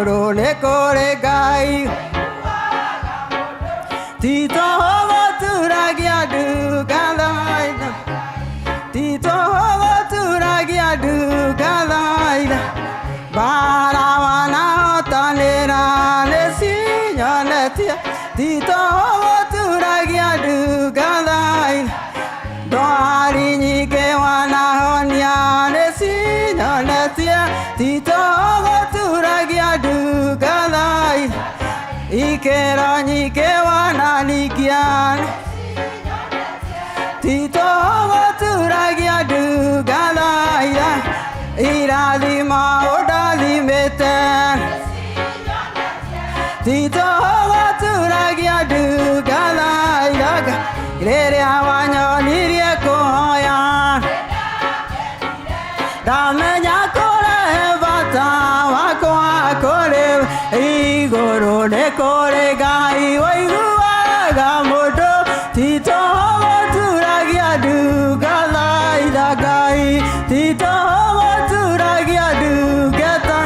Ti tũhũ gũturagia ndu ngathaitha, ti tũhũ gũturagia ndu ngathaitha. Mbara wanahotanĩra nĩcinyonetie, ti tũhũ gũturagia ndu ngathaitha. Ndwari nyingĩ wanahonia nĩcinyonetie, ti tũhũ gũturagia ndu ngathaitha. Ikĩro nyingĩ wananikia, ti tũhũ gũturagia ndu ngathaitha. Irathimo ũndathimĩte, ti tũhũ gũturagia ndu ngathaitha. Rĩrĩa wanyonirie kũhoya, ndamenya kũrehe bata wakwa kũrĩ igũrũ, nĩ kũrĩ Ngai ũiguaga mũndũ. Ti tũhũ gũturagia ndu ngathaitha Ngai, ti tũhũ gũturagia ndu ngeta.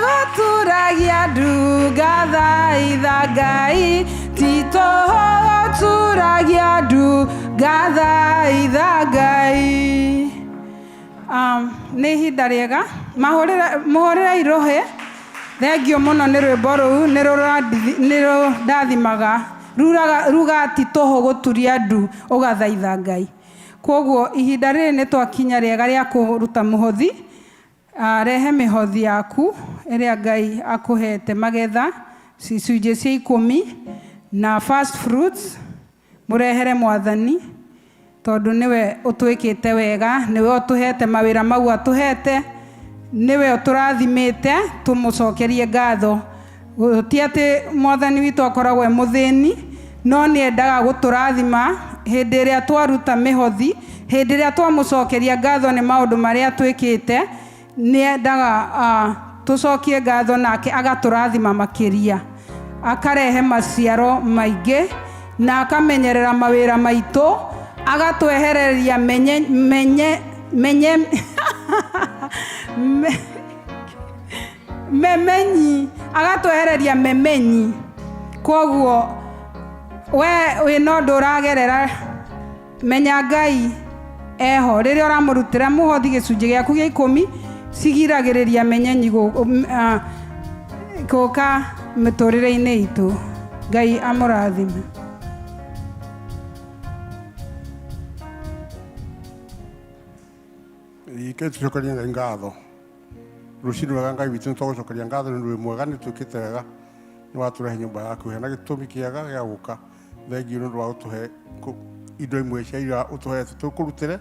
Gũturagia ndu ngathaitha Ngai, ti tũhũ gũturagia ndu ngathaitha Ngai. Nĩ ihinda rĩega mũhũrĩre irohe. Thengiũ mũno nĩ rwĩmbo rũu, nĩ rũndathimaga. Ruga ti tũhũ gũturia ndu ũgathaitha Ngai. Kwoguo ihinda rĩrĩ nĩ twakinya rĩega rĩa kũruta mũhothi. Rehe mĩhothi yaku ĩrĩa Ngai akũhete, magetha icunjĩ cia 10 na first fruits, mũrehere Mwathani, tondũ nĩwe ũtwĩkĩte wega, nĩwe ũtũhete mawĩra mau atũhete, nĩwe ũtũrathimĩte, tũmũcokerie ngatho. Ti atĩ Mwathani witũ akoragwo e mũthĩni, no nĩ endaga gũtũrathima hĩndĩ ĩrĩa twaruta mĩhothi, hĩndĩ ĩrĩa twamũcokeria ngatho nĩ maũndũ marĩa twĩkĩte, nĩ endaga tũcokie ngatho nake agatũrathima makĩria, akarehe maciaro maingĩ na akamenyerera mawĩra maitũ, agatwehereria menye menye menye memenyi, agatwehereria memenyi. Kwoguo we wĩna ũndũ ũragerera, menya Ngai eho. Rĩrĩa ũramũrutĩra mũhothi gĩcunjĩ gĩaku gĩa 10, cigiragĩrĩria menyenyi gũka mĩtũrĩre-inĩ itũ. Ngai amũrathime. Ike tucokerie Ngai ngatho rũcinĩ wega. Ngai witũ, nĩ twagũcokeria ngatho nĩ ũndũ wĩ mwega, nĩ twĩkĩte wega, nĩ watũrehe nyũmba yaku hena gĩtũmi kĩega gĩa gũka. Thengiũ nĩ ũndũ wa gũtũhe indo imwe cia iria ũtũhete tũkũrutĩre,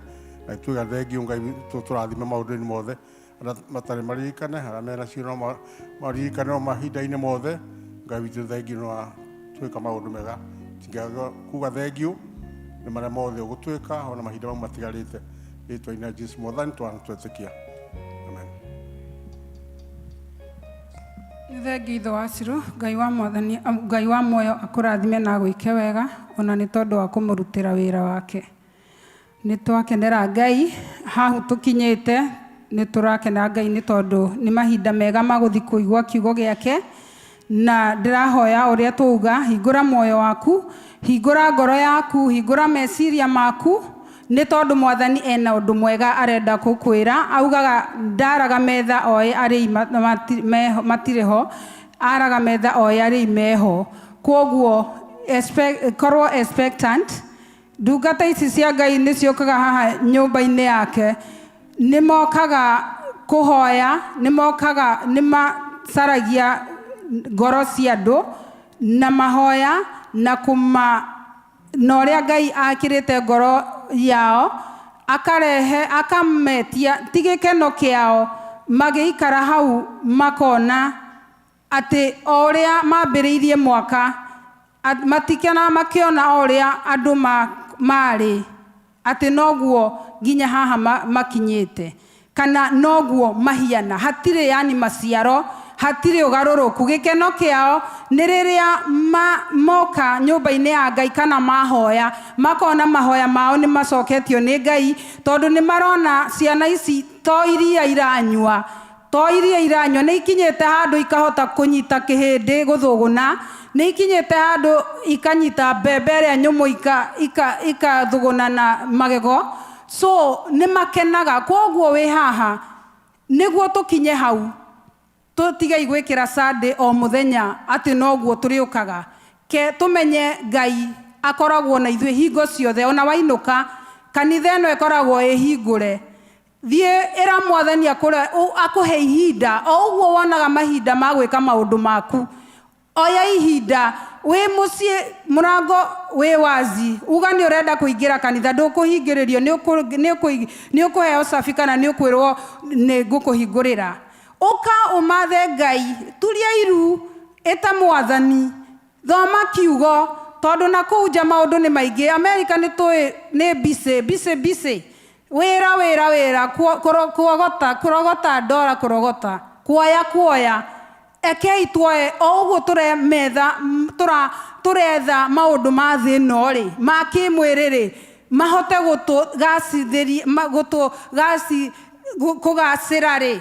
na tuiga thengiũ. Ngai witũ, tũrathime maũndũ-inĩ mothe, arĩa matarĩ maririkane, arĩa menacio no maririkane o mahinda-inĩ mothe. Ngai witũ, thengiũ nĩ wa twĩka maũndũ mega. Tingĩaga kuga thengiũ nĩ marĩa mothe ũgũtwĩka ona mahinda mau matigarĩte. Rĩtwa-inĩ rĩa Jesu Mwathani twana twetĩkia, amen. Nĩ thengiũ ithe wa Cirũ. Ngai wa Mwathani, Ngai wa muoyo akũrathime na agwĩke wega, ona nĩ tondũ wa kũmũrutĩra wĩra wake. Nĩ twakenera Ngai hahu tũkinyĩte, nĩ tũrakenera Ngai nĩ tondũ nĩ mahinda mega ma gũthiĩ kũigua kiugo gĩake. Na ndĩrahoya ũrĩa twauga, hingũra muoyo waku, hingũra ngoro yaku, hingũra meciria maku, nĩ tondũ Mwathani ena ũndũ mwega arenda gũkwĩra. Augaga ndaraga metha oĩ arĩi matirĩ ho, araga metha oĩ arĩi meho. Kwoguo korwo expectant. Ndungata ici cia Ngai nĩ ciũkaga haha nyũmba-inĩ yake, nĩ mokaga kũhoya, nĩ mokaga, nĩ macaragia ngoro cia andũ na mahoya na kũma na ũrĩa Ngai akĩrĩte ngoro yao, akarehe akametia ti gĩkeno kĩao magĩikara hau, makona atĩ o ũrĩa mambĩrĩirie mwaka matikena, makĩona o ũrĩa andũ marĩ, atĩ noguo nginya haha makinyĩte, kana noguo mahiana, hatirĩ yani maciaro, hatirĩ ũgarũrũku. Gĩkeno kĩao nĩ rĩrĩa moka nyũmba-inĩ ya Ngai kana mahoya, makona mahoya mao nĩ macoketio nĩ Ngai, tondũ nĩ marona ciana ici to iria iranyua. To iria iranyua, nĩ ikinyĩte handũ ikahota kũnyita kĩhĩndĩ gũthũgũna, nĩ ikinyĩte handũ ikanyita mbembe ĩrĩa nyũmũ ikathũgũna na magego. So nĩ makenaga. Kwoguo wĩ haha nĩguo tũkinye hau, tũtigei gwĩkĩra Sunday o mũthenya atĩ noguo tũrĩũkaga. Ke tũmenye Ngai akoragwo na ithuĩ hingo ciothe, ona wainũka kanitha ĩno ĩkoragwo ĩhingũre. Thiĩ ĩra Mwathani akũhe ihinda, o ũguo wonaga mahinda ma gwĩka maũndũ maku. Oya ihinda wĩ mũciĩ, mũrango wĩ wazi, uga nĩ ũrenda kũingĩra kanitha, ndũkũhingĩrĩrio, nĩ ũkũheo cabi kana nĩ ũkwĩrwo nĩ ngũkũhingũrĩra. Ũka ũmathe Ngai, turia iru, ĩta Mwathani, thoma kiugo, tondũ na kũu nja maũndũ nĩ maingĩ. Amerika nĩ tũĩ nĩ busy, busy, busy. Wĩra, wĩra, wĩra, kuogota, kũrogota ndora, kũrogota, kuoya, kuoya. Ekei tuoe o ũguo tũremetha, tũretha maũndũ ma thĩ ĩno rĩ, ma kĩmwĩrĩ rĩ, mahote gũtũgacithĩria, kũgacĩra rĩ,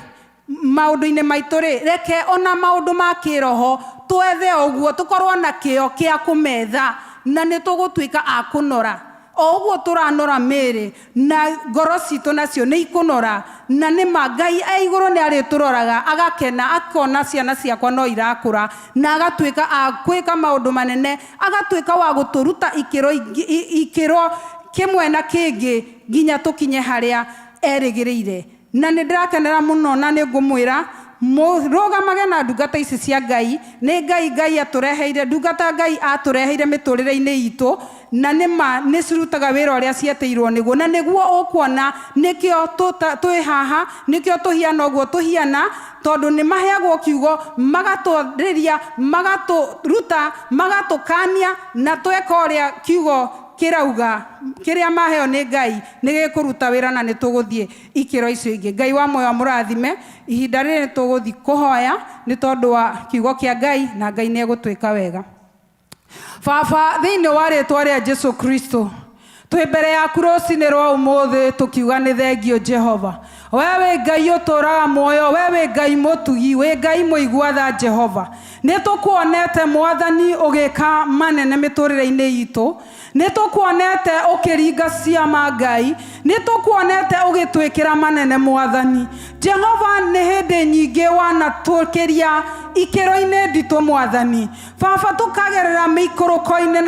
maũndũ-inĩ maitũ rĩ, reke ona maũndũ ma kĩroho twethe ũguo, tũkorwo na kĩo kĩa kũmetha, na nĩ tũgũtuĩka a kũnora. O ũguo tũranora mĩĩrĩ na ngoro citũ nacio nĩ ikũnora, na nĩ ma Ngai e igũrũ nĩ arĩtũroraga agakena, akona ciana ciakwa no irakũra, na agatuĩka a gwĩka maũndũ manene, agatuĩka wa gũtũruta ikĩro kĩmwe na kĩngĩ nginya tũkinye harĩa erĩgĩrĩire. Na nĩ ndĩrakenera mũno, na nĩ ngũmwĩra mũrũgamage na ndungata ici cia Ngai. Nĩ Ngai, Ngai atũreheire ndungata, Ngai atũreheire mĩtũrĩre-inĩ itũ, na nĩ ma nĩ cirutaga wĩra ũrĩa cietĩirwo nĩguo, na nĩguo ũkuona nĩkĩo twĩ haha, nĩkĩo tũhiana ũguo tũhiana, tondũ nĩ maheagwo kiugo, magatwarĩria, magatũruta, magatũkania, na tweka ũrĩa kiugo kĩrauga, kĩrĩa maheo nĩ Ngai nĩ gĩkũruta wĩra, na nĩ tũgũthiĩ ikĩro icio ingĩ. Ngai wa muoyo amũrathime. Ihinda rĩrĩ nĩ tũgũthiĩ kũhoya nĩ tondũ wa kiugo kĩa Ngai, na Ngai nĩ egũtwĩka wega. Baba, thĩinĩ wa rĩtwa rĩa Jesu Kristo, twĩ mbere yaku rũcinĩ rwa ũmũthĩ tũkiuga nĩ thengio Jehova. We wĩ Ngai ũtũraga muoyo, we wĩ Ngai mũtugi, wĩ Ngai mũigua tha Jehova. Nĩ tũkuonete Mwathani ũgĩka manene mĩtũrĩre-inĩ itũ, nĩ tũkuonete ũkĩringa ciama Ngai, nĩ tũkuonete ũgĩtwĩkĩra manene Mwathani. Jehova, nĩ hĩndĩ nyingĩ wanatũkĩria ikĩro-inĩ nditũ Mwathani. Baba, tũkagerera mĩikũrũko-inĩ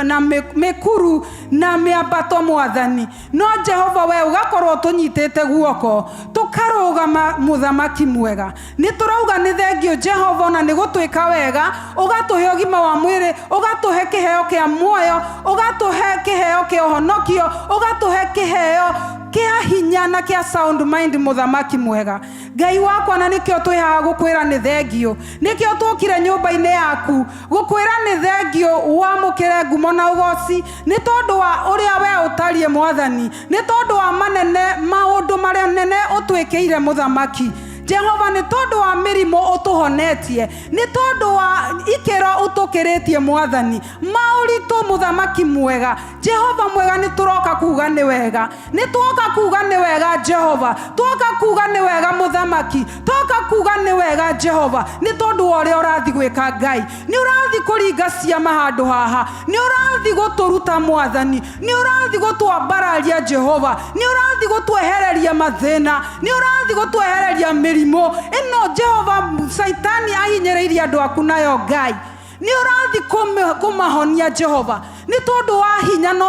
na mĩkuru na mĩambato Mwathani. No Jehova, we ũgakorwo ũtũnyitĩte guoko, tũkarũgama mũthamaki mwega. Nĩ tũrauga nĩ thengio Jehova, ona nĩ gũtwĩka wega, ũgatũhe ũgima wa mwĩrĩ, ũgatũhe kĩheo kĩa muoyo, ũgatũhe kĩheo kĩa ũhonokio, ũgatũhe kĩheo kĩa hinya na kĩa sound mind mũthamaki mwega. Ngai wakwa, na nĩkĩo twĩ haha gũkwĩra nĩ thengio, nĩkĩo tũkire nyũmba-inĩ yaku gũkwĩra nĩ thengio, wamũkĩre ngumo na ũgoci nĩ tondũ wa ũrĩa we ũtariĩ Mwathani, nĩ tondũ wa manene maũndũ marĩa nene ũtwĩkĩire mũthamaki Jehova, nĩ tondũ wa mĩrimũ ũtũhonetie, nĩ tondũ wa ikĩro ũtũkĩrĩtie Mwathani, maũritũ mũthamaki mwega Jehova mwega. Nĩ tũroka kuga nĩ wega, nĩ twoka kuga nĩ wega Jehova, twoka kuga nĩ wega mũthamaki, twoka kuga nĩ wega Jehova, nĩ tondũ wa ũrĩa ũrathi gwĩka Ngai. Nĩ ũrathi kũringa ciama handũ haha, nĩ ũrathi gũtũruta Mwathani, nĩ ũrathi gũtwambararia Jehova, nĩ ũrathi gũtwehereria mathĩna, nĩ ũrathi gũtwehereria mĩrimũ ĩno Jehova Caitani ahinyĩrĩirie andũ aku nayo Ngai. Nĩ ũrathi kũmahonia Jehova, nĩ tondũ wa hinya na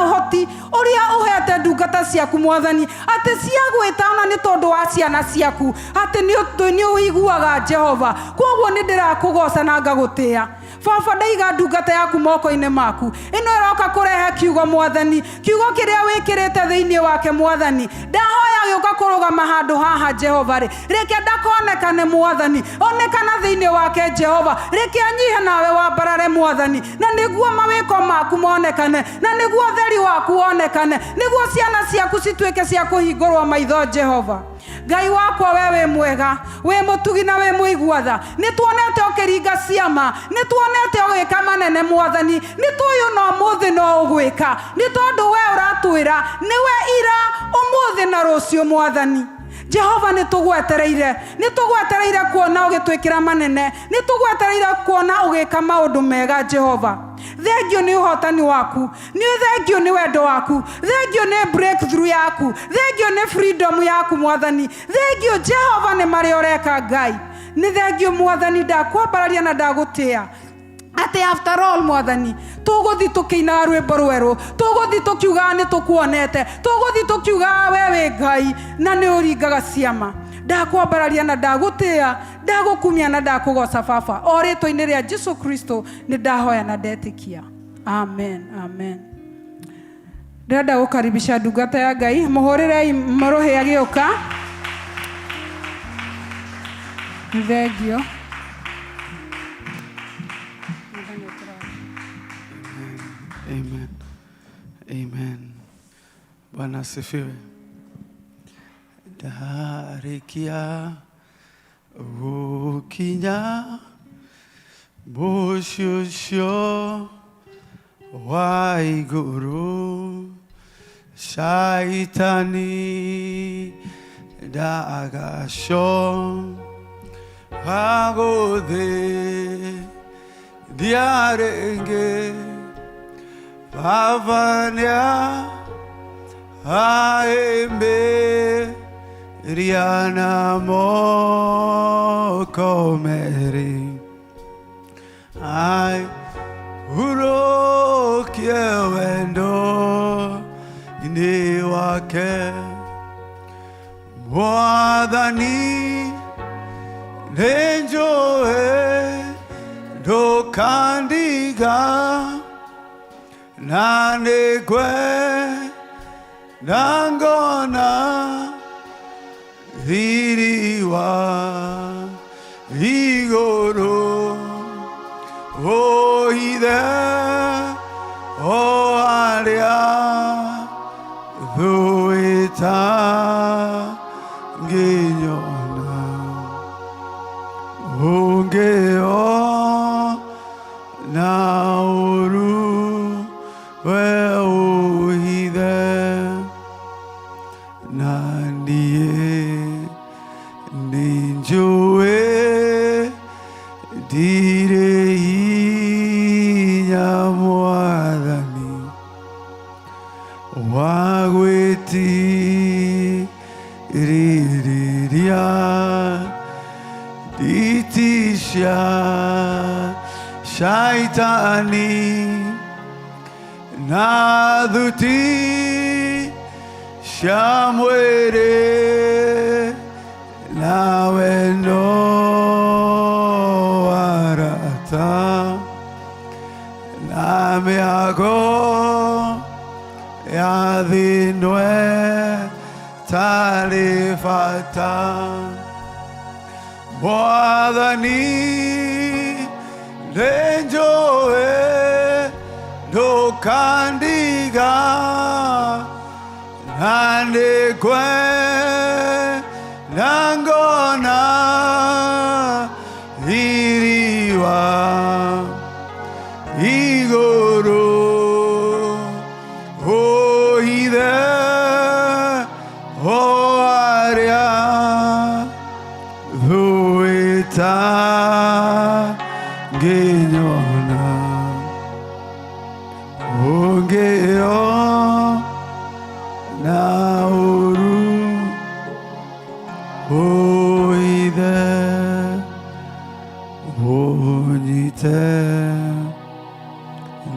ũhoti ũrĩa ũhete ndungata ciaku Mwathani, atĩ ciagwĩta ona nĩ tondũ wa ciana ciaku, atĩ nĩ ũiguaga Jehova. Koguo nĩ ndĩrakũgoca na ngagũtĩa Baba. Ndaiga ndungata yaku moko-inĩ maku, ĩno ĩroka kũrehe kiugo Mwathani, kiugo kĩrĩa wĩkĩrĩte thĩinĩ wake Mwathani. Ndahoya gĩũka kũrũgama handũ haha Jehova rĩ, reke ndakonekane Mwathani, onekana thĩinĩ wake Jehova, reke anyihe nawe wambarare Mwathani, na nĩguo mawĩko maku monekane, na nĩguo ũtheri waku wonekane, nĩguo ciana ciaku cituĩke cia kũhingũrwo maitho Jehova. Ngai wakwa, we wĩ mwega, wĩ mũtugi na wĩ mũigua tha. Nĩ tuonete ũkĩringa ciama, nĩ tuonete ũgĩka manene Mwathani, nĩ tũĩ ona ũmũthĩ no ũgwĩka, nĩ tondũ we ũratwĩra nĩwe ira, ũmũthĩ na rũciũ Mwathani. Jehova nĩ tũgwetereire, nĩ tũgwetereire kuona ũgĩtwĩkĩra manene, nĩ tũgwetereire kuona ũgĩka maũndũ mega. Jehova, thengio nĩ ũhotani waku, nĩ thengio nĩ wendo waku, thengio nĩ breakthrough yaku, thengio nĩ freedom yaku. Mwathani, thengio. Jehova, nĩ marĩa ũreka. Ngai, nĩ thengio. Mwathani, ndakwambararia na ndagũtĩa atĩ after all, Mwathani, tũgũthi tũkĩinaga rwĩmbo rwerũ, tũgũthi tũkiugaga nĩ tũkuonete, tũgũthi tũkiugaga we wĩ Ngai na nĩ ũringaga ciama. Ndakwambararia na ndagũtĩa, ndagũkumia na ndakũgoca, Baba. O rĩtwa-inĩ rĩa Jesu Kristo nĩ ndahoya na ndetĩkia. Amen, amen. Ndĩrenda gũkaribisha ndungata ya Ngai, mũhũrĩrei mũrũhĩ agĩũka. Nĩ thengio. Mwathani ũkũrathime. Amen. Amen. Bwana asifiwe. Ndarĩkia gũkinya mũciĩ ũcio wa igũrũ, Shaitani ndagaco agũthĩ rĩngĩ. Baba nĩa aĩmbĩria na moko merĩ, ai hurũkie wendo-inĩ wake. Mwathani, nĩnjũĩ ndũkandiga, na nĩngwe na ngona riri wa igũrũ, ũhithe o arĩa thũ ĩtangĩnyona, ũngĩo na ũru we ũhithe, na niĩ nĩnjũĩ ndirĩ hinya, Mwathani, wa gwĩtirĩrĩria nditi cia Shaitani na thuti cia mwĩrĩ, nawe no arata na mĩago ya thĩ-ĩno ĩtarĩ bata. Mwathani, nĩnjũĩ ndũkandiga, na nĩngwe na ngona riri wa igũrũ, ũhithe o arĩa thũ ĩtangĩnyona, ũngĩo na ũru ũhithe, ũnyite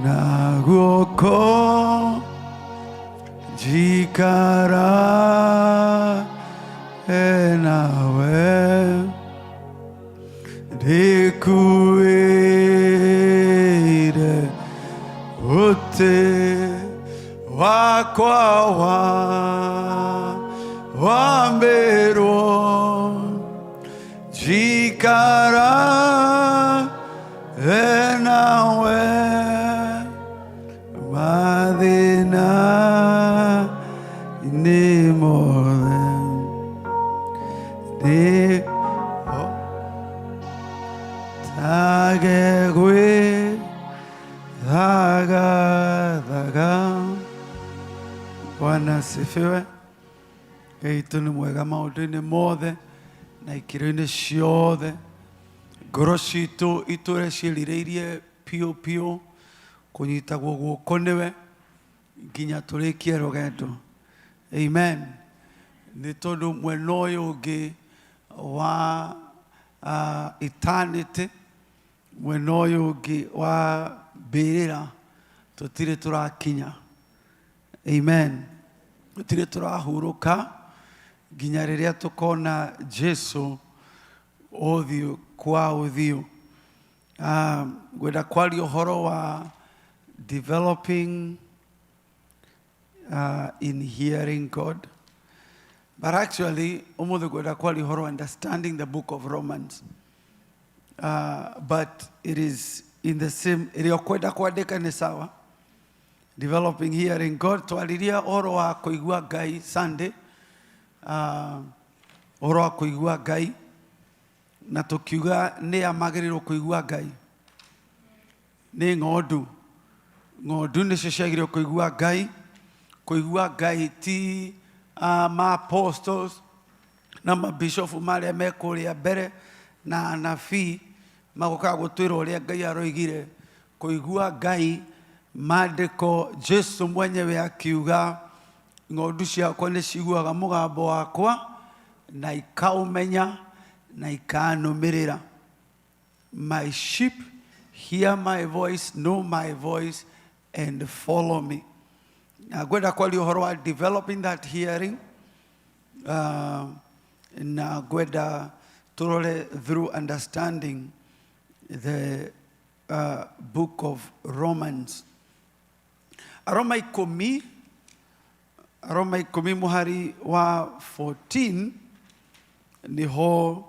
na guoko njikara nawe, ndĩkuĩre ũtĩ wakwa wa wambĩrwo, njikara nawe mathĩna inĩ mothe ndĩ tage gwĩthagathaga. Bwana asifiwe. Ngai witũ nĩ mwega maũndũ-inĩ mothe na ikĩro-inĩ ciothe. Ngoro citũ itũre ciĩrirĩirie piũ piũ kũnyitagwo guoko nĩwe nginya tũrĩkie rũgendo. Amen. Nĩ tondũ mwena ũyũ ũngĩ wa eternity, mwena ũyũ ũngĩ wa mbĩrĩra tũtirĩ tũrakinya. Amen. Tũtirĩ tũrahurũka nginya rĩrĩa tũkona Jesu ũthiũ kwa ũthiũ. Ngwenda kwaria ũhoro wa developing in hearing God. But actually, ũmũthĩ ngwenda kwaria ũhoro wa understanding the book of Romans. But it is in the same, ĩrĩa ũkwenda kwandĩka nĩ sawa. Developing hearing God, twaririe ũhoro wa kũigua Ngai Sunday, ũhoro wa kũigua Ngai, na tũkiuga nĩ a magĩrĩirwo kũigua Ngai. Nĩ ng'ondu. Ng'ondu nĩcio ciagĩrĩirwo kũigua Ngai. Kũigua Ngai ti ma apostles na mabishofu marĩa me kũrĩa mbere na anabii magokaga gũtwĩra ũrĩa Ngai aroigire. Kũigua Ngai, maandĩko Jesu mwenyewe akiuga ng'ondu ciakwa nĩ ciguaga mũgambo wakwa na ikaũmenya na ikanũmĩrĩra. My sheep hear my voice, know my voice and follow me. Na ngwenda kwaria ũhoro wa developing that hearing, na ngwenda tũrore through understanding the book of Romans. Aroma ikũmi, Aroma ikũmi mũhari wa 14 nĩho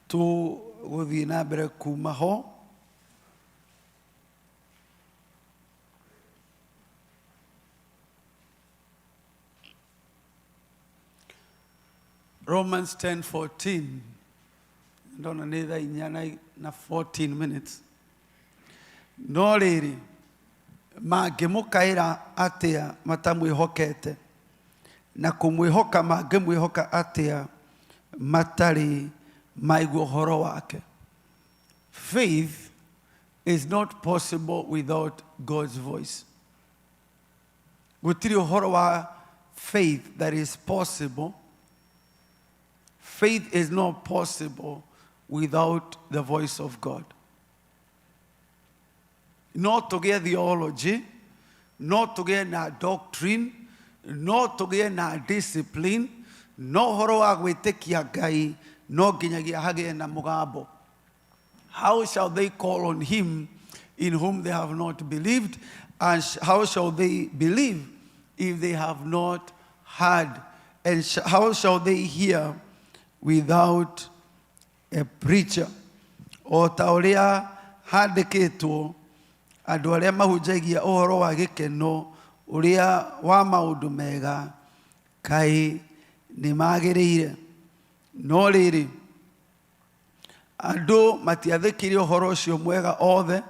tũgũthiĩ na mbere kuma ho. Romans 10:14. Ndona nĩ thaa inya na 14 minutes. No rĩrĩ, mangĩmũkaĩra atĩa matamwĩhokete? Na kũmwĩhoka mangĩmwĩhoka atĩa matarĩ maigua ũhoro wake? Faith is not possible without God's voice. Gũtirĩ ũhoro wa faith that is possible. Faith is not possible without the voice of God. No tũgĩe theology, no tũgĩe na doctrine, no tũgĩe na discipline, no ũhoro wa gwĩtĩkia Ngai no nginyagia hagĩe na mũgambo. How shall they call on him in whom they have not believed? And how shall they believe if they have not heard? And how shall they hear without a preacher? O ta ũrĩa handĩkĩtwo, andũ arĩa mahunjagia ũhoro wa gĩkeno ũrĩa wa maũndũ mega, kaĩ nĩ magĩrĩire. No rĩrĩ, andũ matiathĩkĩire ũhoro ũcio mwega othe,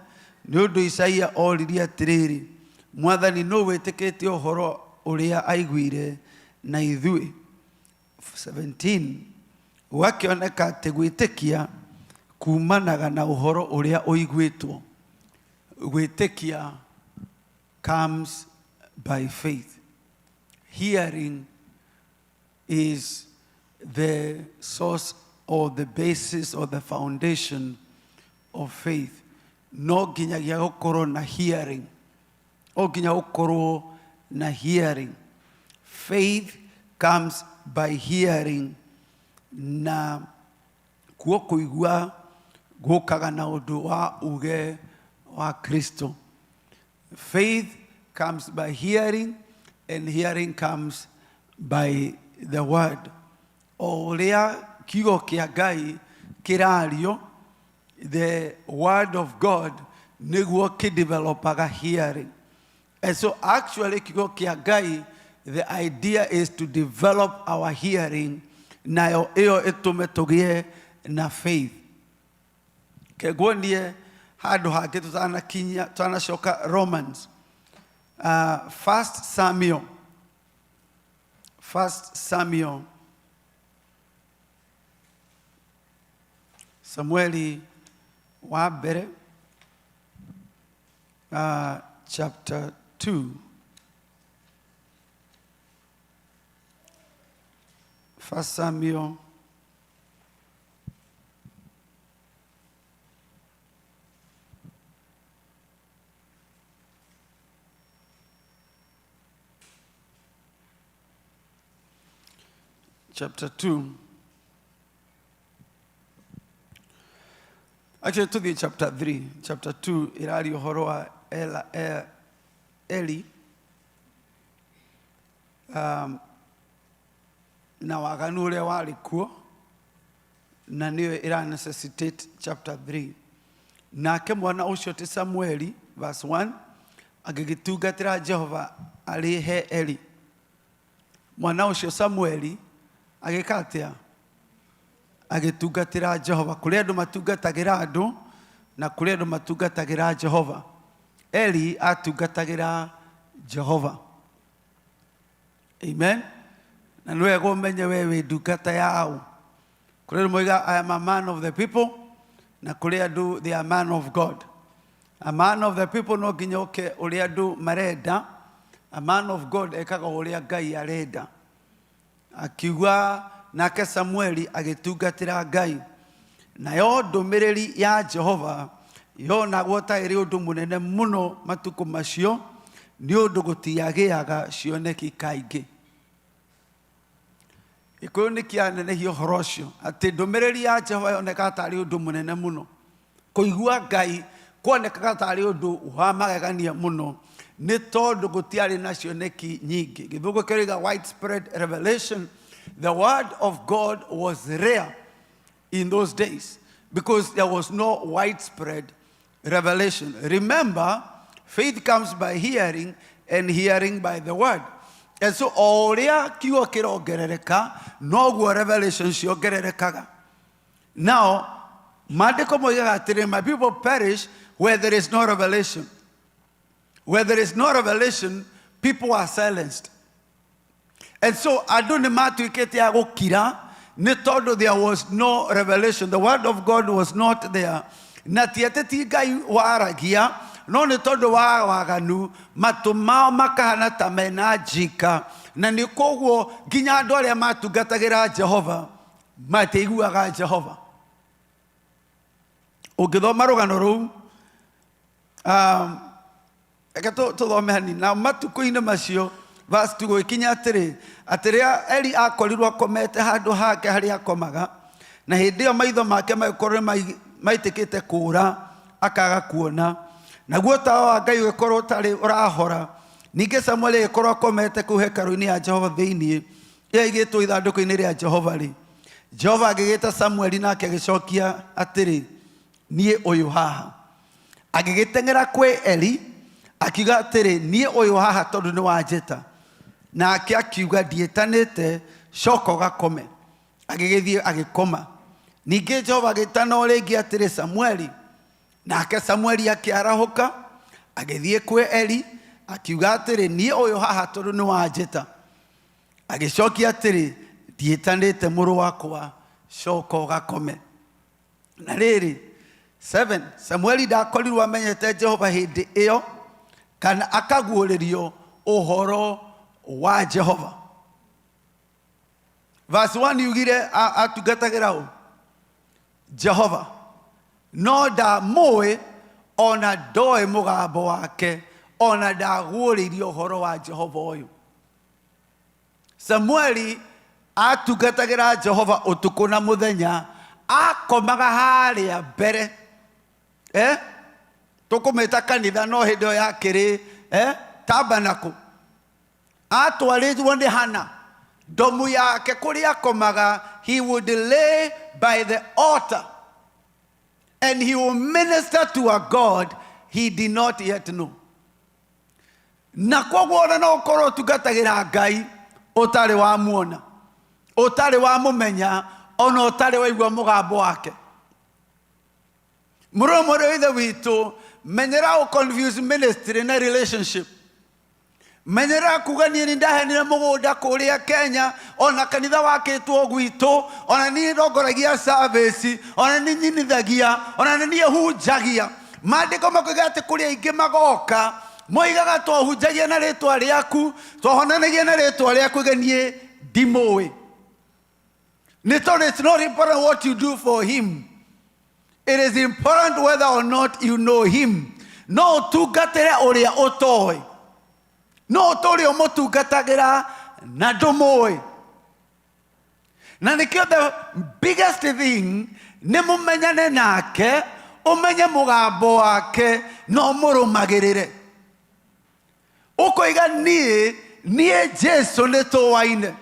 nĩ ũndũ Isaia oririe atĩrĩrĩ, Mwathani nũ wĩtĩkĩtie ũhoro ũrĩa aiguire na ithuĩ? 17 Gũgakĩoneka atĩ gwĩtĩkia kumanaga na ũhoro ũrĩa ũiguĩtwo. Gwĩtĩkia comes by faith. Hearing is the source or the basis or the foundation of faith. No nginyagia gũkorwo na hearing. O nginya gũkorwo na hearing. Faith comes by hearing, na kuo kũigua gũkaga na ũndũ wa uge wa Kristo. Faith comes by hearing, and hearing comes by the word. O ũrĩa kiugo kĩa Ngai kĩrario, the word of God nĩguo kĩdevelopaga hearing. And so actually kiugo kĩa Ngai, the idea is to develop our hearing, nayo ĩyo ĩtũme tũgĩe na faith. Kenguonie handũ hangĩ tũtanakinya, tũtanacoka Romans. First Samuel. First Samuel, Samueli wa mbere, chapter 2. First Samuel chapter 2. Actually, to chapter 3. Chapter 2, ĩraria ũhoro wa Ela, Eli na waganu ũrĩa warĩ kuo, na nĩyo ĩra necessitate chapter 3. Nake mwana ũcio ti Samueli, verse 1, agĩgĩtungatĩra Jehova arĩ he Eli. Mwana ũcio Samueli agĩka atĩa? Agĩtungatĩra Jehova. Kũrĩ andũ matungatagĩra andũ na kũrĩ andũ matungatagĩra Jehova. Eli atungatagĩra Jehova. Amen. Na nĩ wega ũmenye we wĩ ndungata yaũ. Kũrĩ andũ moiga I am a man of the people, na kũrĩ andũ they are man of God. A man of the people no nginya oke ũrĩa andũ marenda. A man of God ekaga ũrĩa Ngai arenda. Akiuga nake Samueli agĩtungatĩra Ngai. Nayo ndũmĩrĩri ya Jehova yonagwo ta ĩrĩ ũndũ mũnene mũno matukũ macio, nĩ ũndũ gũtiagĩaga cioneki kaingĩ. Gĩkũyũ nĩ kĩanenehia ũhoro ũcio atĩ ndũmĩrĩri ya Jehova yonekaga tarĩ ũndũ mũnene mũno. Kũigua Ngai kuonekaga tarĩ ũndũ wa magegania mũno, nĩ tondũ gũtiarĩ na cioneki nyingĩ. Gĩthũngũ kĩroiga widespread revelation. The word of God was rare in those days because there was no widespread revelation. Remember, faith comes by hearing and hearing by the word. And so o ũrĩa kiugo kĩrongerereka, noguo revelation ciongererekaga. Now, maandĩko moigaga atĩrĩ, my people perish where there is no revelation. Where there is no revelation, people are silenced. And so andũ nĩ matuĩkĩte a gũkira nĩ tondũ there was no revelation. The word of God was not there. Na ti atĩ ti Ngai waragia, no nĩ tondũ wa waganu, matũ mao makahana ta mena njika. Na nĩ koguo nginya andũ arĩa matungatagĩra Jehova matiaiguaga Jehova. Ũngĩthoma rũgano rũu, reke tũthome hanini. Na matukũ-inĩ macio, verse 2, gũgĩkinya atĩrĩ, atĩ rĩrĩa Eli akorirwo akomete handũ hake harĩa akomaga, na hĩndĩ ĩyo maitho make magĩkorwo nĩ maitĩkĩte kũũra, akaga kuona. Naguo tawa wa Ngai ũgĩkorwo ũtarĩ ũrahora. Ningĩ Samueli agĩkorwo akomete kũu hekarũ-inĩ ya Jehova thĩinĩ, ĩyo ĩigĩtwo ithandũkũ-inĩ rĩa Jehova-rĩ, Jehova agĩgĩta Samueli, nake agĩcokia atĩrĩ, niĩ ũyũ haha. Agĩgĩteng'era kwĩ Eli, akiuga atĩrĩ, niĩ ũyũ haha tondũ nĩ wanjĩta. Nake akiuga, ndiĩtanĩte, coka ũgakome. Agĩgĩthiĩ agĩkoma. Ningĩ Jehova agĩtana o rĩngĩ atĩrĩ, Samueli. Nake Samueli akĩarahũka, agĩthiĩ kwĩ Eli, akiuga atĩrĩ, niĩ ũyũ haha tondũ nĩ wanjĩta. Agĩcokia atĩrĩ, ndiĩtanĩte mũrũ wakwa, coka ũgakome. Na rĩrĩ, 7, Samueli ndakorirwo amenyete Jehova hĩndĩ ĩyo, kana akaguũrĩrio ũhoro wa Jehova. Verse 1 yugire atungatagĩra ũ? Jehova. No ndamũĩ, ona ndoĩ mũgambo wake, ona ndaguũrĩirio ũhoro wa Jehova ũyũ. Samueli atungatagĩra Jehova ũtukũ na mũthenya, akomaga harĩa mbere. Tũkũmĩta kanitha no hĩndĩ ĩyo yakĩrĩ, tabernacle. Atwarĩtwo nĩ Hana. Ndomu yake kũrĩa akomaga, he would lay by the altar and he will minister to a God he did not yet know. Na koguo ona no ũkorwo ũtungatagĩra Ngai ũtarĩ wamuona, ũtarĩ wamũmenya, ona ũtarĩ waigua mũgambo wake. Mũrũ ũmwe wa Ithe witũ, menyera ũ confuse ministry na relationship. Menyerera kuga niĩ nĩ ndaheanire mũgũnda kũrĩa Kenya, ona kanitha wakĩtwo gwitũ, ona niĩ ndongoragia service, ona nĩ nyinithagia, ona nĩ niĩ hunjagia. Maandĩko makoiga atĩ kũrĩ aingĩ magoka moigaga twahunjagia na rĩtwa rĩaku, twahonanagia na rĩtwa rĩaku, iga niĩ ndimũĩ. Nĩ tondũ it's not important what you do for him. It is important whether or not you know him. No ũtungatĩre ũrĩa ũtoĩ. No ũtũre ũmũtungatagĩra na ndũmũĩ. Na nĩkĩo the biggest thing nĩ mũmenyane nake, ũmenye mũgambo wake na ũmũrũmagĩrĩre. Ũkoiga niĩ, niĩ Jesu nĩ tũwaine.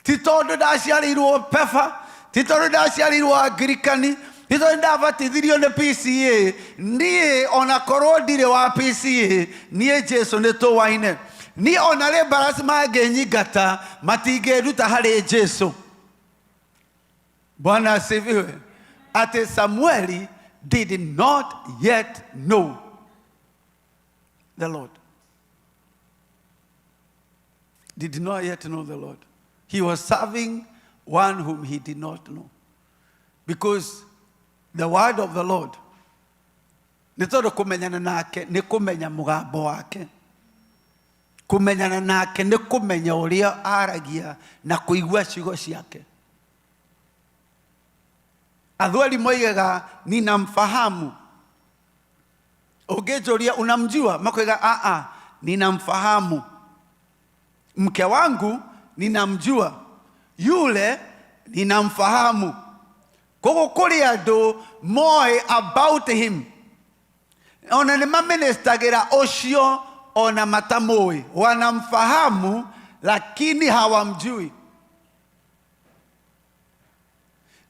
Ti tondũ ndaciarĩirwo Pefa, ti tondũ ndaciarĩirwo Angirikani, ti tondũ ndabatithirio nĩ PCA. Niĩ ona korwo ndirĩ wa PCA, niĩ Jesu nĩ tũwaine. Niĩ ona rĩ mbarasi mangĩnyingata, matingĩnduta harĩ Jesu. Bwana asifiwe. Atĩ Samueli did not yet know the Lord. Did not yet know the Lord. He was serving one whom he did not know. Because the word of the Lord, nĩ tondũ kũmenyana nake nĩ kũmenya mũgambo wake. Kũmenyana nake nĩ kũmenya ũrĩa aragia na kũigua ciugo ciake. Athweri moigaga ninamfahamu. Ũngĩnjũria unamjua, makoiga aa, ninamfahamu. Mke wangu ninamjua, yule ninamfahamu. Koguo kũrĩ andũ moĩ about him, ona nĩ maministagĩra ũcio ona matamũĩ, wanamfahamu lakini hawamjui.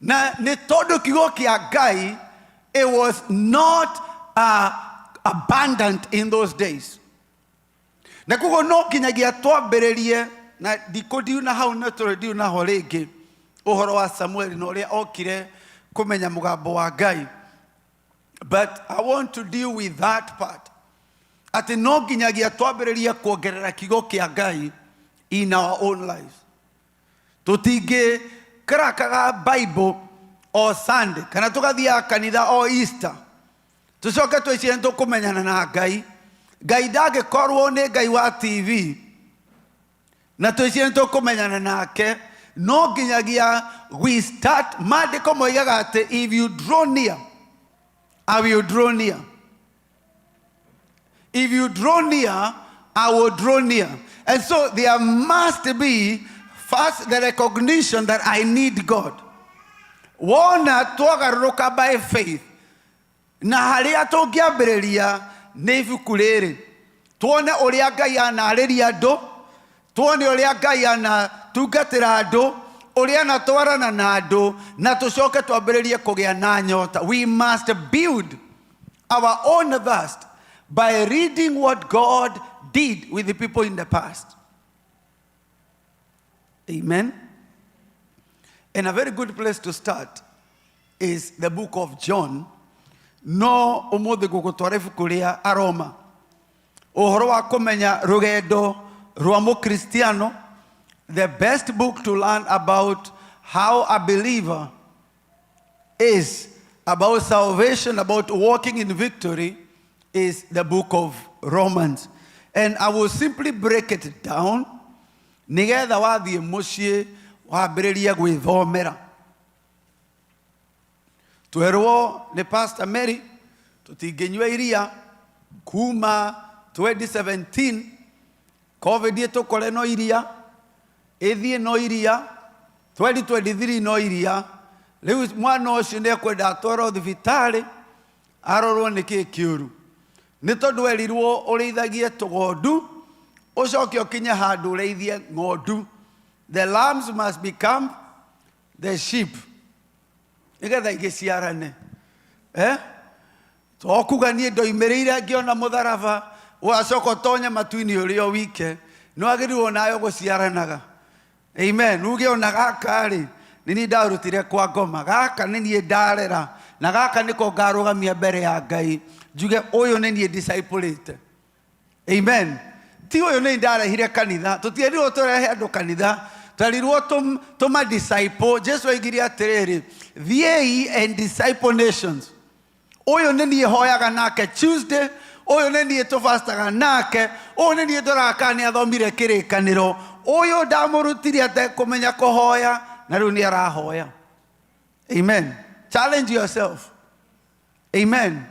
Na nĩ tondũ kiugo kĩa Ngai it was not abundant in those days. Na koguo no nginyagia twambĩrĩrie na ndikũndiuna hau na tũrĩ ndiuna ho rĩngĩ ũhoro wa Samueli na ũrĩa okire kũmenya mũgambo wa Ngai. But I want to deal with that part. Atĩ no nginyagia twambĩrĩrie kuongerera kiugo kĩa Ngai in our own lives. Tũtingĩ krakaga Bible o Sunday kana tũgathiaga kanitha o Easter, tũcoke twĩcirie nĩ tũkũmenyana na Ngai. Ngai ndangĩkorwo nĩ Ngai wa TV na twĩcirie nĩ tũkũmenyana nake. No nginyagia we start. Maandĩko moigaga atĩ if you draw near, I will draw near. If you draw near, I will draw near. And so there must be first the recognition that I need God. Wona twagarũrũka by faith, na harĩa tũngĩambĩrĩria nĩ ibuku rĩrĩ, tuone ũrĩa Ngai anarĩria andũ, tuone ũrĩa Ngai anatungatĩra andũ, ũrĩa anatwarana na andũ, na tũcoke twambĩrĩrie kũgĩa na nyota. We must build our own thirst by reading what God did with the people in the past. Amen. And a very good place to start is the book of John. No ũmũthĩ ngũgũtwara ibuku rĩa Aroma. Ũhoro wa kũmenya rũgendo rwa mũkristiano, the best book to learn about how a believer is, about salvation, about walking in victory, is the book of Romans. And I will simply break it down nigetha wathiĩ mũciĩ wambĩrĩrie gwĩthomera. Twerwo nĩ Pastor Mary tũtingĩnyua iria kuma 2017. Covid ĩtũkore no iria, ĩthiĩ no iria, 2023 no iria. Rĩu mwana ũcio nĩ ekwenda atwarwo thibitarĩ arorwo nĩ kĩĩ kĩũru, nĩ tondũ erirwo ũrĩithagie tũgondu ũcoke ũkinye handũ ũrĩithie ng'ondu. The lambs must become the sheep nĩgetha igĩciarane. Eh? To kuga niĩ ndoimĩrĩire ngĩona mũtharaba wacoka ũtonye matu-inĩ ũrĩ o wike, nĩ wagĩrĩirwo nayo gũciaranaga. Amen. Uge ona gaka rĩ, nĩ niĩ ndarutire kwa ngoma, gaka nĩ niĩ ndarera, na gaka nĩko ngarũgamia mbere ya Ngai njuge ũyũ nĩ niĩ discipleĩte. Amen. Ti ũyũ nĩ ndarehire kanitha, tũtierirwo tũrehe andũ kanitha, twerirwo tũma disciple. Jesu oigire atĩrĩrĩ, thiĩi and disciple nations. Ũyũ nĩ niĩ hoyaga nake Tuesday, ũyũ nĩ niĩ tũbastaga nake, ũyũ nĩ niĩ ndoraga kana nĩ athomire kĩrĩkanĩro, ũyũ ndamũrutire atekũmenya kũhoya na rĩu nĩ arahoya. Amen. Challenge yourself. Amen.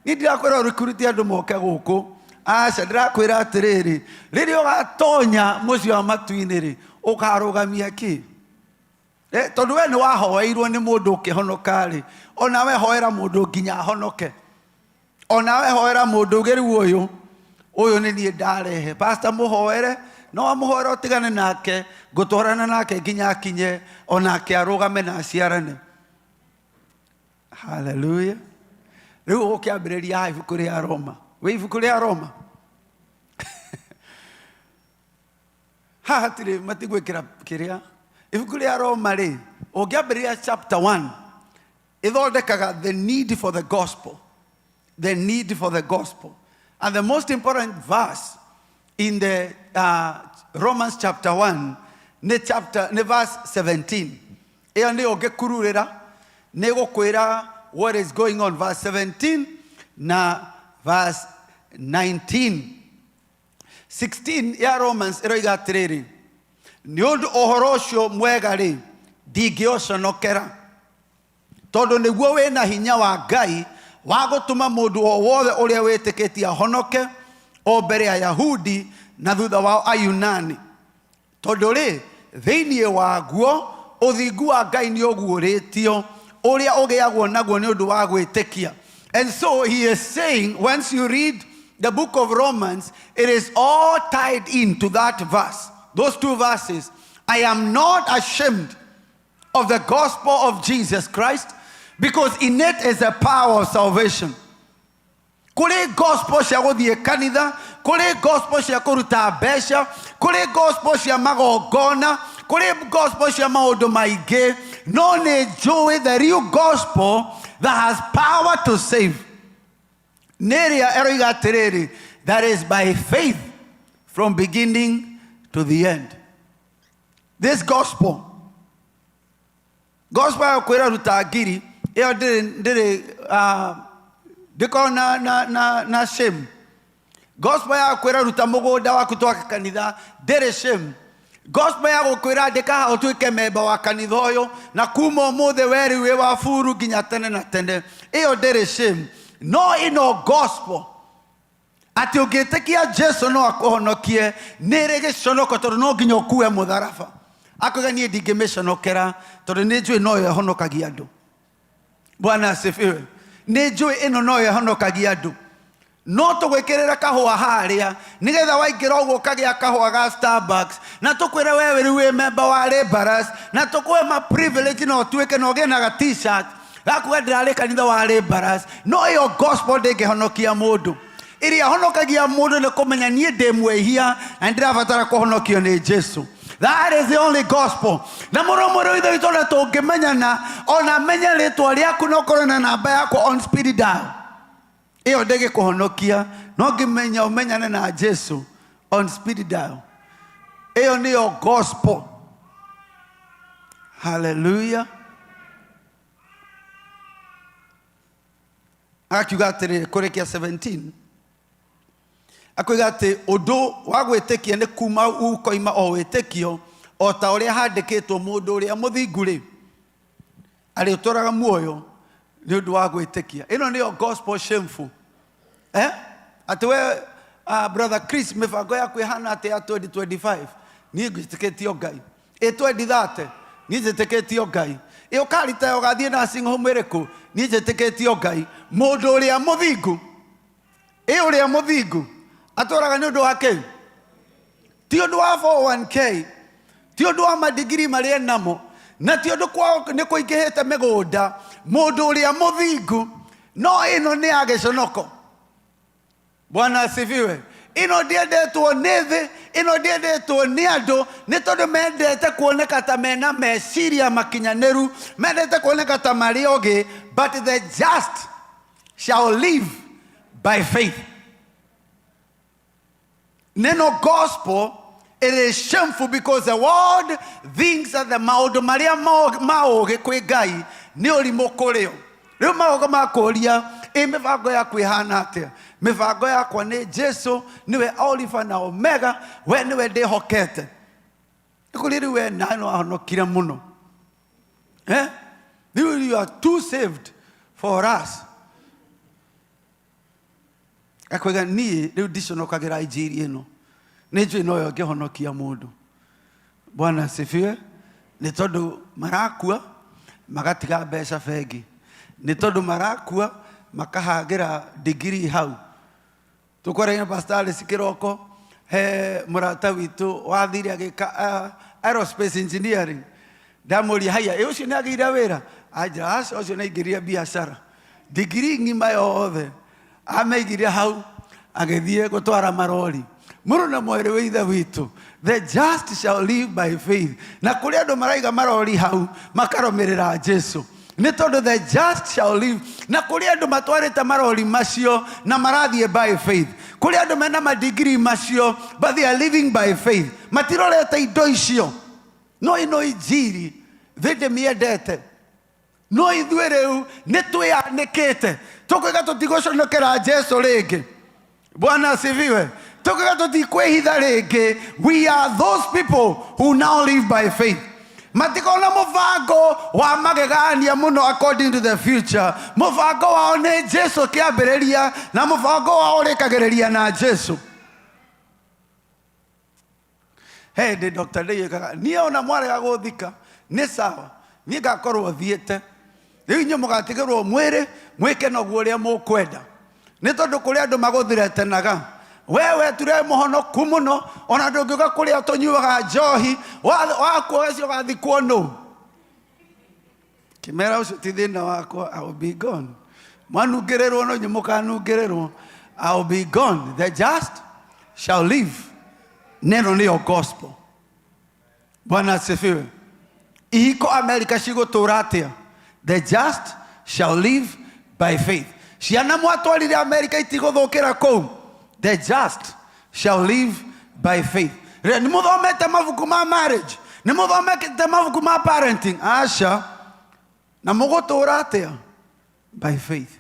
Niĩ ndirakwĩra ũrikuruti andũ moke gũkũ, aca, ndĩrakwĩra atĩrĩrĩ, rĩrĩa ũgatonya mũciĩ wa matu-inĩ rĩ, ũkarũgamia kĩ? Tondũ we nĩ wahoeirwo nĩ mũndũ ũkĩhonoka rĩ, ona we hoera mũndũ nginya ahonoke. Ona we hoera mũndũ uge rĩu ũyũ, ũyũ nĩ niĩ ndarehe. Pastor mũhoere, no wamũhoera ũtigane nake, ngũtwarana nake nginya akinye, onake arũgame na aciarane. Hallelujah. Rĩu ũgũkĩambĩrĩria haha ibuku rĩa Roma. Wĩ ibuku rĩa Roma. Haha hatirĩ matigwĩkĩra kĩrĩa. Ibuku rĩa Roma rĩ, ũngĩambĩrĩria chapter 1, ĩthondekaga the need for the gospel. The need for the gospel. And the most important verse in the Romans chapter 1 nĩ chapter, nĩ verse 17. Ĩyo nĩyo ũngĩkururĩra, nĩ ĩgũkwĩra what is going on. Verse 17 na verse 19. 16 ya Romans ĩroiga atĩrĩrĩ, nĩ ũndũ ũhoro ũcio mwega rĩ, ndingĩũconokera, tondũ nĩguo wĩna hinya wa Ngai wa gũtũma mũndũ o wothe ũrĩa wĩtĩkĩtie ahonoke, o mbere ya Ayahudi na thutha wao Ayunani. Tondũ rĩ, thĩinĩ waguo ũthingu wa Ngai nĩ ũguũrĩtio, ũrĩa ũgĩagwo naguo nĩ ũndũ wa gwĩtĩkia. And so he is saying, once you read the book of Romans, it is all tied into that verse, those two verses. I am not ashamed of the gospel of Jesus Christ, because in it is the power of salvation. Kũrĩ gospel cia gũthiĩ kanitha, kũrĩ gospel cia kũruta mbeca, kũrĩ gospel cia magongona, kũrĩ gospel cia maũndũ maingĩ, no nĩ njũĩ the real gospel that has power to save. Nĩ ĩrĩa ĩroiga atĩrĩrĩ, that is by faith from beginning to the end. This gospel, gospel ya kwĩra ruta ngiri, ĩyo ndĩrĩ, ndĩrĩ, ndĩkoragwo na, na, na, na shame. Gospel ya kwĩra ruta mũgũnda waku twake kanitha, ndĩrĩ shame. Gospel ya gũkwĩra andĩka haha ũtuĩke memba wa kanitha ũyũ, na kuma ũmũthĩ we rĩu wĩ wa buru nginya tene na tene, ĩyo ndĩrĩ shame. No ĩno gospel atĩ ũngĩtĩkia Jesu no akũhonokie, nĩ ĩrĩ gĩconoko, tondũ no nginya ũkue mũtharaba. Akoiga niĩ ndingĩmĩconokera, tondũ nĩ njũĩ noyo ĩhonokagia andũ. Bwana asifiwe. Nĩ njũĩ ĩno noyo ĩhonokagia andũ. No tũgwĩkĩrĩra kahũa harĩa, nĩgetha waingĩra ũguo ũkagĩa kahũa ga Starbucks, na tũkwĩre we rĩu wĩ member wa Laborers, na tũkũhe ma privilege na ũtuĩke na ũgĩe na ga t-shirt gakuga ndĩrarĩ kanitha wa Laborers. No ĩyo gospel ndĩngĩhonokia mũndũ. Ĩrĩa ĩhonokagia mũndũ nĩ kũmenya niĩ ndĩ mwĩhia na nĩndĩrabatara kũhonokio nĩ Jesu. That is the only gospel. Na mũno mũno ithe witũ ona tũngĩmenyana, ona menye rĩtwa rĩaku na ũkorwo na namba yakwa on speed dial, ĩyo ndĩgĩkũhonokia. No ngĩmenya ũmenyane na Jesu on speed dial, ĩyo nĩyo gospel. Hallelujah. Akiuga atĩrĩrĩ, kũrĩkia 17, akoiga atĩ ũndũ wa gwĩtĩkia nĩ kuma ũkoima o wĩtĩkio, o ta ũrĩa handĩkĩtwo, mũndũ ũrĩa mũthingu rĩ arĩtũraga muoyo nĩ ũndũ wa gwĩtĩkia. Ĩno nĩyo gospel shameful. Atĩ we, brother Chris, mĩbango yaku ĩhana atĩ ya 2025? Niĩ njĩtĩkĩtio Ngai. Ĩ 2030? Niĩ njĩtĩkĩtio Ngai. Ĩ ũkarita ũgathiĩ nursing home ĩrĩkũ? Niĩ njĩtĩkĩtio Ngai. Mũndũ ũrĩa mũthingu, ĩ ũrĩa mũthingu atũraga nĩ ũndũ wa kĩ? Ti ũndũ wa 401k, ti ũndũ wa madigiri marĩa namo, na ti ũndũ kwao nĩ kũingĩhĩte mĩgũnda. Mũndũ ũrĩa mũthingu, no ĩno nĩ ya gĩconoko. Bwana asifiwe. Ĩno ndĩendetwo nĩ thĩ, ĩno ndĩendetwo nĩ andũ, nĩ tondũ mendete kuoneka ta mena meciria makinyanĩru, mendete kuoneka ta marĩ ogĩ, but the just shall live by faith. Neno gospel, it is shameful because the world thinks that the maũndũ marĩa ma ũũgĩ kwĩ Ngai nĩ ũrimũ kũrĩ o. Rĩu magoka makũria, ĩ mĩbango yaku ĩhana atĩa? Mĩbango yakwa nĩ Jesu, nĩwe Olifa na Omega, we nĩwe ndĩhokete. Nĩkũrĩ rĩu we nawe nĩwahonokire mũno. Eh? Rĩu you are too saved for us. Akoiga niĩ rĩu ndiconokagĩra injiri ĩno, nĩ njũĩ noyo ĩngĩhonokia mũndũ. Bwana asifiwe. Nĩ tondũ marakua magatiga mbeca bengi, nĩ tondũ marakua makahagĩra ndigiri hau. Tũkwaragia na Pastor Alice kĩroko, he mũrata witũ wathire agĩka aerospace engineering. Ndamũria haiya, ĩ ũcio nĩ agĩire wĩra? Anjĩra aca, ũcio nĩ aingĩrire biacara. Ndigiri ng'ima yothe amĩigire hau agĩthiĩ gũtwara marori. Mũrũ na mwarĩ wa ithe witũ, the just shall live by faith. Na kũrĩ andũ maraiga marori hau makarũmĩrĩra Jesu, nĩ tondũ the just shall live. Na kũrĩ andũ matwarĩte marori macio na marathiĩ by faith. Kũrĩ andũ mena madigiri macio but they are living by faith. Matirorete indo icio. No ĩno injiri thĩ ndĩmĩendete. No ithuĩ rĩu nĩ twĩyanĩkĩte, tũkoiga tũtigũconokera Jesu rĩngĩ. Bwana asifiwe. Tũkoiga tũtikwĩhitha rĩngĩ. We are those people who now live by faith. Matikona mũbango wa magegania mũno according to the future. Mũbango wao nĩ Jesu kĩambĩrĩria, na mũbango wao ũrĩkagĩrĩria na Jesu. He hĩndĩ Dr. Ndei ekaga, niĩ ona mwarega gũthika nĩ sawa, niĩ ngakorwo thiĩte. Rĩu inyuĩ mũgatigĩrwo mwĩrĩ mwĩke noguo ũrĩa mũkwenda, nĩ tondũ kũrĩ andũ magũthiretenaga. We weture mũhonoku mũno, ona ndũngĩũka kũrĩa tũnyuaga njohi, wakua ũcio ũgathikwo nũ? Kĩmera ũcio ti thĩna wakwa, I will be gone. Mwanungĩrĩrwo no inyuĩ mũkanungĩrĩrwo. I will be gone. The just shall live. Neno nĩyo gospel. Bwana asifiwe. Ihiko Amerika cigũtũra atĩa? The just shall live by faith. Ciana mwatwarire Amerika itigũthũkĩra kũu. The just shall live by faith. Rĩ, nĩ mũthomete mabuku ma marriage? Nĩ mũthomete mabuku ma parenting? Aca. Na mũgũtũra atĩa? By faith.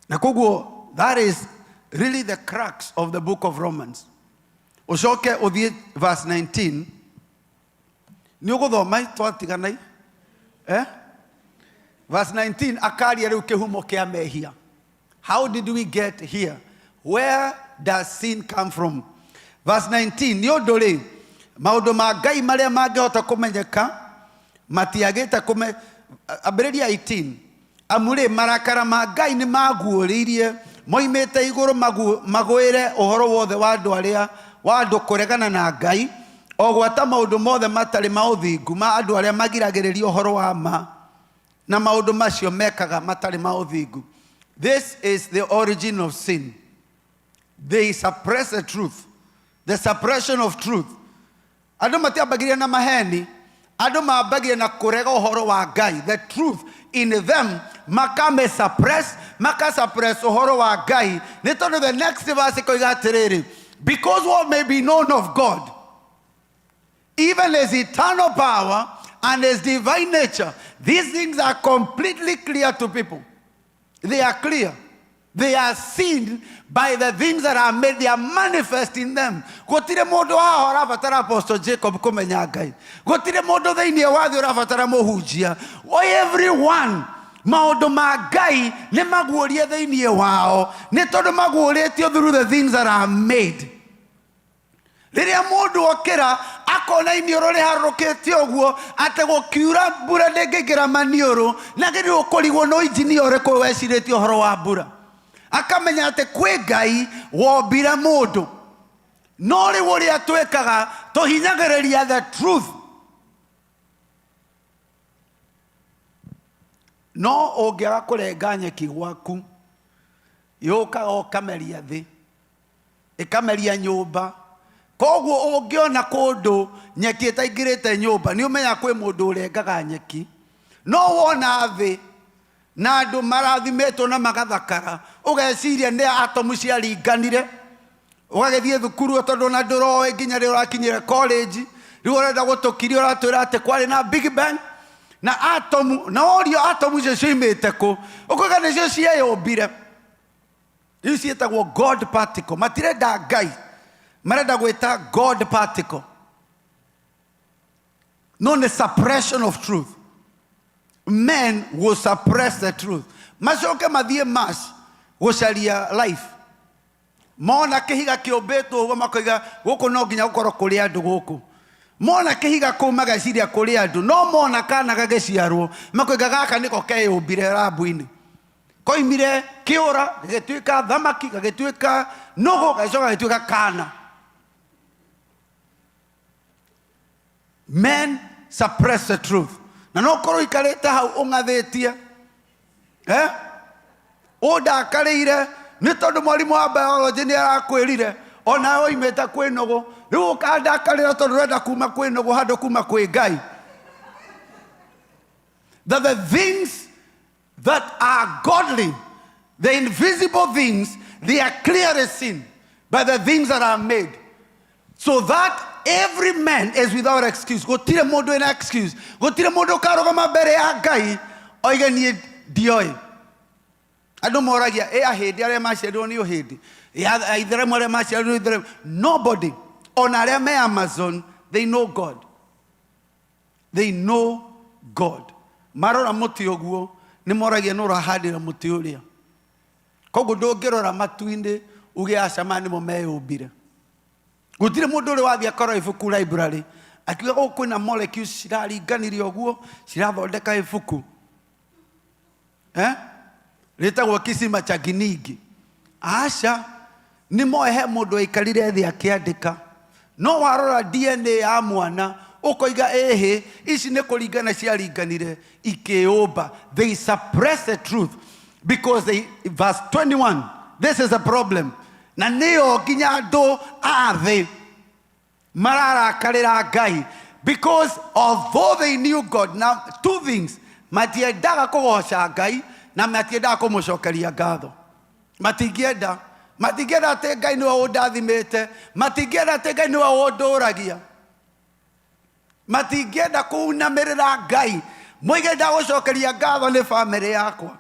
Na koguo that is really the crux of the book of Romans. Ũcoke ũthiĩ verse 19. Nĩ ũgũthoma twatiganai. Verse 19 akaria rĩu kĩhumo kĩa mehia. How did we get here? Where does sin come from? Verse 19, nĩ ũndũ rĩ, maũndũ ma Ngai marĩa mangĩhota kũmenyeka matiagĩte kũme, ambĩrĩria 18, amu rĩ, marakara ma Ngai nĩ maguũrĩirie moimĩte igũrũ magũĩre ũhoro wothe wa andũ arĩa, wa andũ kũregana na Ngai, o gwata maũndũ mothe matarĩ ma ũthingu ma andũ arĩa magiragĩrĩria ũhoro wa ma na maũndũ macio mekaga matarĩ ma ũthingu. This is the origin of sin. They suppress the truth. The suppression of truth. Andũ matiambagiria na maheni, andũ mambagiria na kũrega ũhoro wa Ngai. The truth in them makame suppress, maka suppress ũhoro wa Ngai. Nĩ tondũ the next verse ĩkoiga atĩrĩrĩ, because what may be known of God, even his eternal power and his divine nature, these things are completely clear to people. They are clear. They are seen by the things that are made. They are manifest in them. Gũtirĩ mũndũ haha ũrabatara Apostle Jacob kũmenya Ngai. Gũtirĩ mũndũ thĩinĩ wa thĩ ũrabatara mũhunjia. Everyone, maũndũ ma Ngai nĩ maguũrie thĩinĩ wao, nĩ tondũ maguũrĩtio through the things that are made. Rĩrĩa mũndũ okĩra akona iniũrũ rĩharũrũkĩte ũguo atĩ gũkiura mbura ndĩngĩingĩra maniũrũ, na agĩrĩirwo kũrigwo no injinia ũrĩkũ wecirĩtie ũhoro wa mbura, akamenya atĩ kwĩ Ngai wombire mũndũ. No rĩu ũrĩa twĩkaga, tũhinyagĩrĩria the truth. No ũngĩaga kũrenga nyeki gwaku, yũkaga ũkameria thĩ, ĩkameria nyũmba. Koguo ũngĩona kũndũ nyeki ĩtaingĩrĩte nyũmba, nĩ ũmenyaga kwĩ mũndũ ũrengaga nyeki. No wona thĩ na andũ marathimĩtwo na magathakara, ũgeciria nĩ atomu ciaringanire. Ũgagĩthiĩ thukuru tondũ ona ndũroĩ nginya rĩrĩa ũrakinyire college, rĩu ũrenda gũtũkiria ũratwĩra atĩ kwarĩ na Big Bang na atomu, na worio atomu icio cioimĩte kũ, ũkoiga nĩcio cieyũmbire. Rĩu ciĩtagwo God particle. Matirenda Ngai, marenda gwĩta God particle. No nĩ suppression of truth. Men will suppress the truth. Macoke mathiĩ Mars gũcaria life. Mona kĩhiga kĩũmbĩtwo ũguo makoiga gũkũ no nginya gũkorwo kũrĩ andũ gũkũ. Mona kĩhiga kũu mageciria kũrĩ andũ, no mona kana gagĩciarwo makoiga gaka nĩko keyũmbire rambu-inĩ. Koimire kĩũra gagĩtuĩka thamaki, gagĩtuĩka nũgũ, gagĩcoka gagĩtuĩka kana. Men suppress the truth. Na no korwo ikarĩte hau ũng'athĩtie, eh? Ũndakarĩire nĩ tondũ mwarimũ wa biology nĩ arakwĩrire onawe oimĩte kwĩ nũgũ, rĩu ũkandakarĩra tondũ ũrenda kuma kwĩ nũgũ handũ kuma kwĩ Ngai. That the things that are godly, the invisible things, they are clearly seen by the things that are made, so that every man is without excuse. Gũtirĩ mũndũ wĩna excuse. Gũtirĩ mũndũ ũkarũgama mbere ya Ngai oige niĩ ndioĩ. Andũ moragia, ĩ ahĩndĩ arĩa maciarirwo nĩ ũhĩndĩ, ĩ aithĩramu arĩa maciarirwo nĩ ũithĩramu. Nobody, ona arĩa me Amazon, they know God. They know God. Marora mũtĩ ũguo nĩ moragia nũ ũrahandĩra mũtĩ ũrĩa. Koguo ndũngĩrora matu-inĩ uge aca maya nĩmo meyũmbire. Gũtirĩ mũndũ ũrĩ wathiĩ akora ibuku library akiuga gũkũ kwĩna molecules ciraringanirie ũguo cirathondeka ibuku. Eh? Rĩtagwo kisima cha Ginigi. Aca, nĩ moĩ he mũndũ waikarire thĩ akĩandĩka. No warora DNA ya mwana ũkoiga ĩhĩ, ici nĩ kũringana ciaringanire ikĩyũmba. They suppress the truth because they, verse 21, this is a problem. Na nĩyo nginya andũ a thĩ mararakarĩra Ngai because although they knew God. Now, two things, matiendaga kũgoca Ngai na matiendaga kũmũcokeria ngatho. Matingĩenda, matingĩenda atĩ Ngai nĩwe ũndathimĩte, matingĩenda atĩ Ngai nĩwe ũndũragia, matingĩenda kũunamĩrĩra Ngai moige ndagũcokeria ngatho nĩ bamĩrĩ yakwa.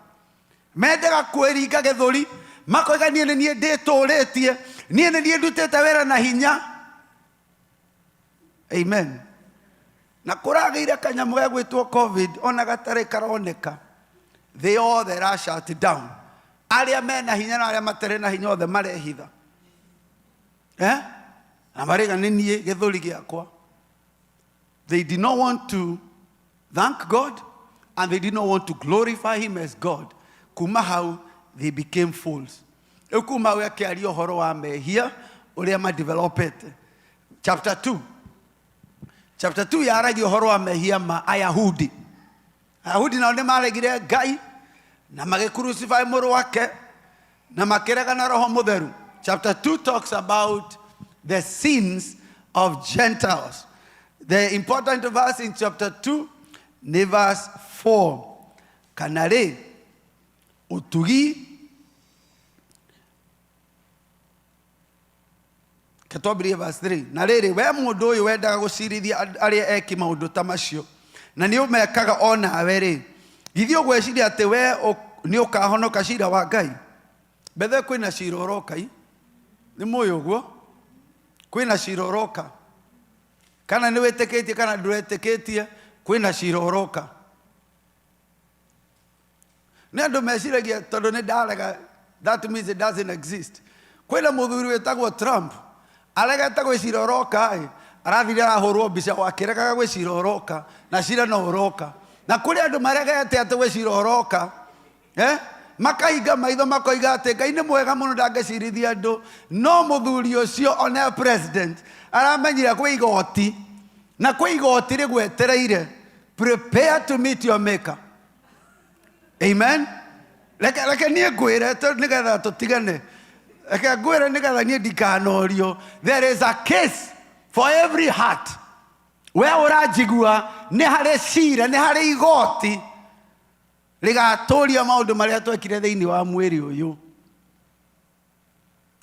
Mendaga kwĩringa gĩthũri makoiga niĩ nĩ niĩ ndĩtũrĩtie, niĩ nĩ niĩ ndutĩte wĩra na hinya. Amen. Na kũragĩire kanyamũ gegwĩtwo COVID ona gatarĩ karoneka, thĩ yothe ĩra shut down. Arĩa mena hinya na arĩa matarĩ na hinya othe marehitha. Eh? Na marĩga nĩ niĩ gĩthũri gĩakwa. They did not want to thank God and they did not want to glorify him as God. Kuma hau they became fools. Rĩu kuma hau akĩaria ũhoro wa mehia ũrĩa madevelopete. Chapter 2. Chapter 2 yaragia ũhoro wa mehia ma Ayahudi. Ayahudi nao nĩ maregire Ngai na magĩcrucify mũrũ wake na makĩrega na Roho Mũtheru. Chapter 2 talks about the sins of Gentiles. The important verse in chapter 2 nĩ verse 4. Kana rĩ ũtugi Ketwambĩrĩrie verse 3. Na rĩrĩ, we mũndũ ũyũ wendaga gũcirithia arĩa eki maũndũ ta macio, na nĩ ũmekaga o nawe rĩ, githĩ ũgwĩciria atĩ we nĩ ũkahonoka cira wa Ngai? Bethe kwĩna cira ũroka i? Nĩ mũĩ ũguo? Kwĩna cira ũroka. Kana nĩ wĩtĩkĩtie kana ndũretĩkĩtie, kwĩna cira ũroka. Nĩ andũ meciragia tondũ nĩ ndarega, that means it doesn't exist. Kwĩna mũthuri wĩtagwo Trump aregete gwĩ cira ũroka ĩ, arathire arahũrwo mbica akĩregaga gwĩ cira ũroka, na cira no ũroka. Na kũrĩ andũ maregete atĩ gwĩ cira ũroka, eh? Makahinga maitho makoiga atĩ Ngai nĩ mwega mũno ndangĩcirithia andũ. No mũthuri ũcio ona president aramenyire kwĩ igoti, na kwĩ igoti rĩgwetereire. Prepare to meet your maker. Amen. Reke reke niĩ ngwĩre nĩgetha tũtigane. Reke ngwĩre nĩgetha niĩ ndikanorio. There is a case for every heart. We ũranjigua, nĩ harĩ cira, nĩ harĩ igoti rĩgatũria maũndũ marĩa twekire thĩinĩ wa mwĩrĩ ũyũ.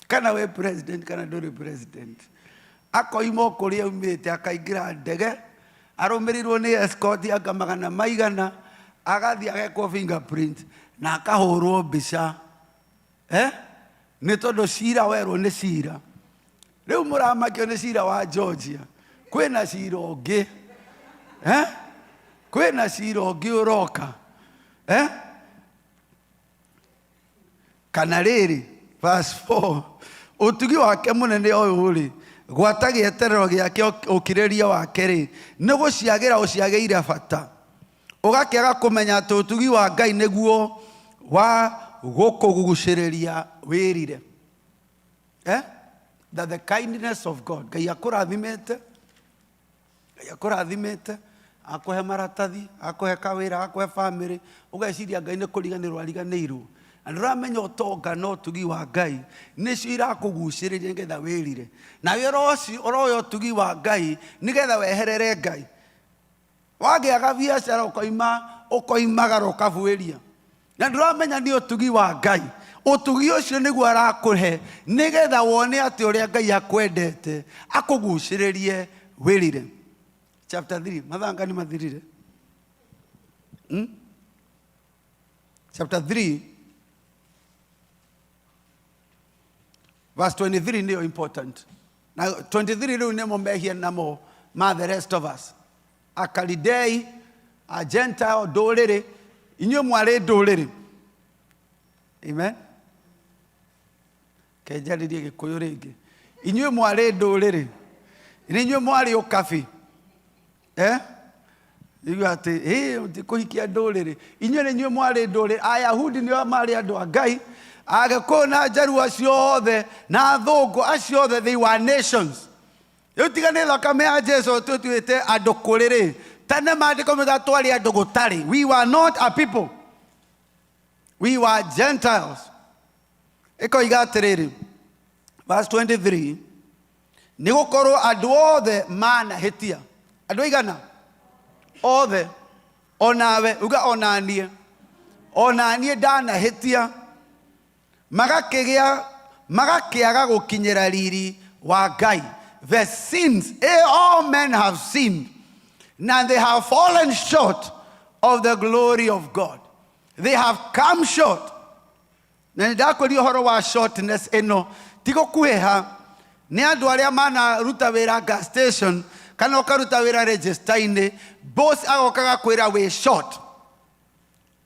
Kana wĩ president kana ndũrĩ president. Akoima o kũrĩa aumĩte akaingĩra ndege arũmĩrĩirwo nĩ escort anga magana maigana agathiĩ agekwo fingerprint na akahũrwo mbica eh? Nĩ tondũ cira werwo nĩ cira. Rĩu mũramakio nĩ cira wa Georgia, kwĩna cira ũngĩ eh? Kwĩna cira ũngĩ ũroka eh? Kana rĩrĩ, verse 4, ũtugi wake mũnene ũyũ rĩ, gwata gĩeterero gĩake ũkirĩrĩria wake rĩ, nĩ gũciagĩra ũciagĩire bata, ũgakĩaga kũmenya atĩ ũtugi wa Ngai nĩguo wa gũkũgucĩrĩria wĩrire. Eh? That the kindness of God, Ngai akũrathimĩte, Ngai akũrathimĩte, akũhe maratathi, akũhe kawĩra, akũhe famĩlĩ, ũgeciria Ngai nĩ kũriganĩrwo ariganĩirwo. Na ndũramenya ũtonga na ũtugi wa Ngai nĩcio irakũgucĩrĩria nĩgetha wĩrire. Nawe ũroya ũtugi wa Ngai nĩgetha weherere Ngai. Wagĩaga biacara ũkoima ũkoimagara ũkabuĩria. Na ndũramenya nĩ ũtugi wa Ngai. Ũtugi ũcio nĩguo arakũhe nĩgetha wone atĩ ũrĩa Ngai akwendete akũgucĩrĩrie wĩrire. Chapter 3, mathanga nĩ mathirire. Chapter 3 verse 23 nĩyo important. Na 23 rĩu nĩmo mehia namo ma the rest of us. Akalidei, a Gentile, ndũrĩrĩ, inyuĩ mwarĩ ndũrĩrĩ. Amen. Kenjarĩrie gĩkũyũ rĩngĩ. Inyuĩ mwarĩ ndũrĩrĩ. Nĩ inyuĩ mwarĩ ũkabi. Eh? Igua atĩ, hĩ, tikũhikia ndũrĩrĩ. Inyuĩ nĩ inyuĩ mwarĩ ndũrĩrĩ. Ayahudi nĩo marĩ andũ a Ngai. Agĩkũyũ na Njaruo acio othe, na athũngũ acio othe, they were nations. Rĩu tiga nĩ thakame ya Jesu tũtuĩte andũ kũrĩ rĩ, tene maandĩko maugaga twarĩ andũ gũtarĩ. We were not a people. We were Gentiles. Ĩkoiga atĩrĩrĩ, verse 23, nĩ gũkorwo andũ othe manahĩtia. Andũ aigana? Othe. Onawe, uga onaniĩ. Onaniĩ ndanahĩtia. Magakĩgĩa, magakĩaga gũkinyĩra riri wa Ngai. The sins, all men have sinned, and they have fallen short of the glory of God. They have come short. Na nĩ ndakwĩria ũhoro wa shortness ĩno ti gũkuhĩha nĩ andũ arĩa manaruta wĩra gas station kana ũkaruta wĩra register-inĩ, boss agoka agakwĩra wĩ short.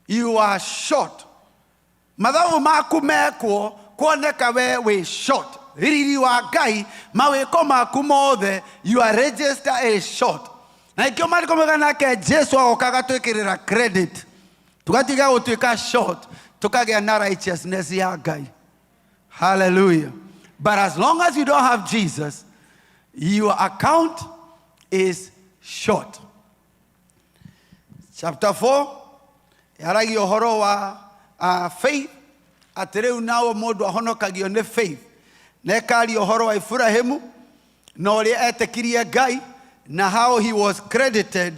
You are short. Mathabu maku mekwo kuoneka we wĩ short. Riri wa Ngai mawĩko maku mothe your register is short. Na ikĩo maandĩko maugaga nake Jesu agoka agatwĩkĩrĩra credit tũgatiga gũtuĩka short tũkagĩa na righteousness ya Ngai. Hallelujah. But as long as you don't have Jesus, your account is short. Chapter 4 yaragia ũhoro wa faith, atĩ rĩu nao mũndũ ahonokagio nĩ faith. Na ĩkaria ũhoro wa Iburahĩmu na ũrĩa etĩkirie Ngai na how he was credited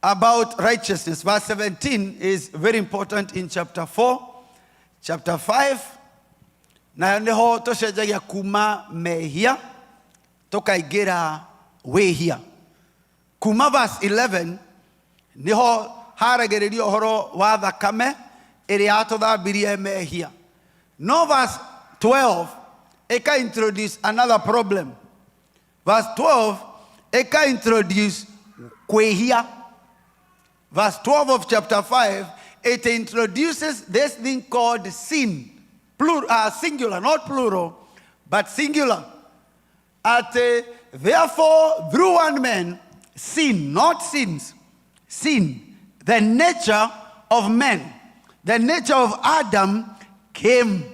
about righteousness. Verse 17 is very important in chapter 4. Chapter 5 nayo nĩho tũcenjagia kuma mehia tũkaingĩra wĩhia. Kuma verse 11 nĩho haragĩrĩria ũhoro wa thakame ĩrĩa yatũthambirie mehia. No verse 12 ĩka introduce another problem. Verse 12 ĩka introduce kwĩhia. Verse 12 of chapter 5, it introduces this thing called sin. Singular, not plural, but singular. At therefore, through one man, sin, not sins, sin, the nature of man, the nature of Adam came.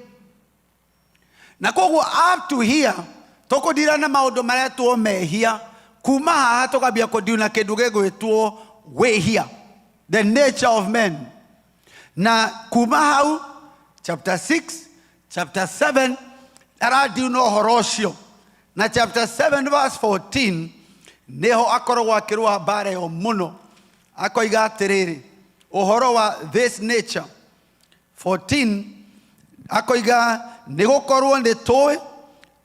Na koguo up to here, tũkũndira na maũndũ maretwo mehia, kuma haha tũkambia kũndiuna kĩndũ gĩgwĩtwo wĩhia, the nature of men. Na kuma hau, chapter 6, chapter 7, arandiuna ũhoro ũcio. Na chapter 7 verse 14, nĩho akoragwo akĩrũa mbara ĩyo mũno. Akoiga atĩrĩrĩ, ũhoro wa this nature. 14, Akoiga nĩ gũkorwo nĩ tũĩ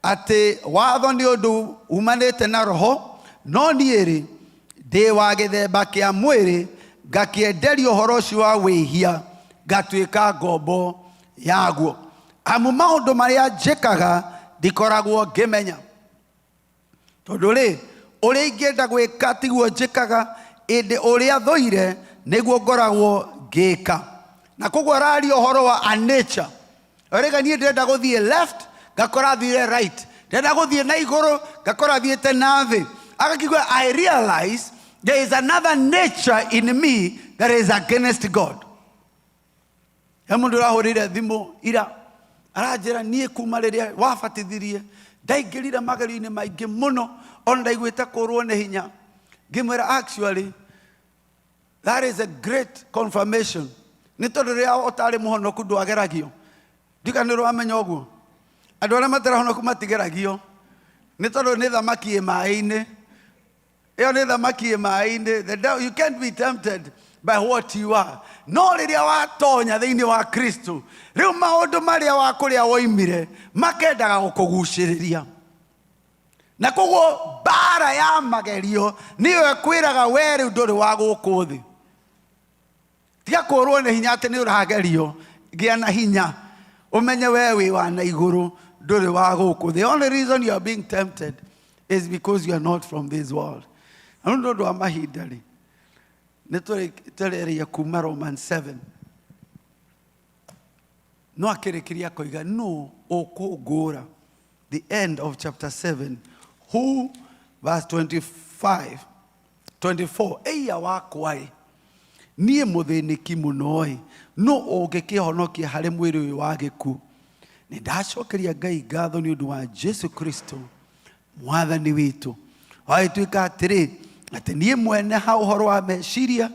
atĩ watho nĩ ũndũ umanĩte na roho, no niĩ-rĩ, ndĩ wa gĩthemba kĩa mwĩrĩ, ngakĩenderio ũhoro ũcio wa wĩhia, ngatuĩka ngombo yaguo. Amu maũndũ marĩa njĩkaga ndikoragwo ngĩmenya. Tondũ rĩ, ũrĩa ingĩenda gwĩka tiguo njĩkaga, ĩndĩ ũrĩa thũire nĩguo ngoragwo ngĩka. Na koguo araria ũhoro wa a nature. Rĩga niĩ ndĩrenda gũthiĩ left, ngakora thire right. Ndĩrenda gũthiĩ na igũrũ, ngakora thiĩte na thĩ. Agakiuga, I realize there is another nature in me that is against God. He mũndũ ũrahũrĩire thimũ ira aranjĩra niĩ kuma rĩrĩa wabatithirie ndaingĩrire magerio-inĩ maingĩ mũno ona ndaiguĩte kũrwo nĩ hinya. Ngĩmwĩra actually that is a great confirmation, nĩ tondũ rĩrĩa ũtarĩ mũhonoku ndwageragio. Ndika nĩ ũramenya ũguo, andũ arĩa matarĩ ahonoku matigeragio nĩ tondũ nĩ thamaki ĩ maĩ-inĩ. Ĩyo nĩ thamaki ĩ maĩ-inĩ. The devil, you can't be tempted by what you are. No rĩrĩa watonya thĩinĩ wa Kristo, rĩu maũndũ marĩa wa kũrĩa woimire makendaga gũkũgucĩrĩria. Na koguo mbara ya magerio nĩyo ĩkwĩraga we rĩu ndũrĩ wa gũkũ thĩ. Tiga kũrwo nĩ hinya atĩ nĩ ũragerio, gĩa na hinya ũmenye we wĩ wa na igũrũ, ndũrĩ wa gũkũ. The only reason you are being tempted is because you are not from this world. Na rĩu nĩ ũndũ wa mahinda rĩ, nĩ tũrĩrĩria kuma Romans 7. No akĩrĩkĩria akoiga nũ ũkũngũra. The end of chapter 7, who, verse 25, 24, ĩiya wakwa ĩ, niĩ mũthĩnĩki mũno ĩ, nũ ũngĩkĩhonokia harĩ mwĩrĩ ũyũ wa gĩkuũ? Nĩ ndacokeria Ngai ngatho nĩ ũndũ wa Jesu Kristo mwathani witũ. Wagĩtuĩka atĩrĩ, atĩ niĩ mwene ha ũhoro wa meciria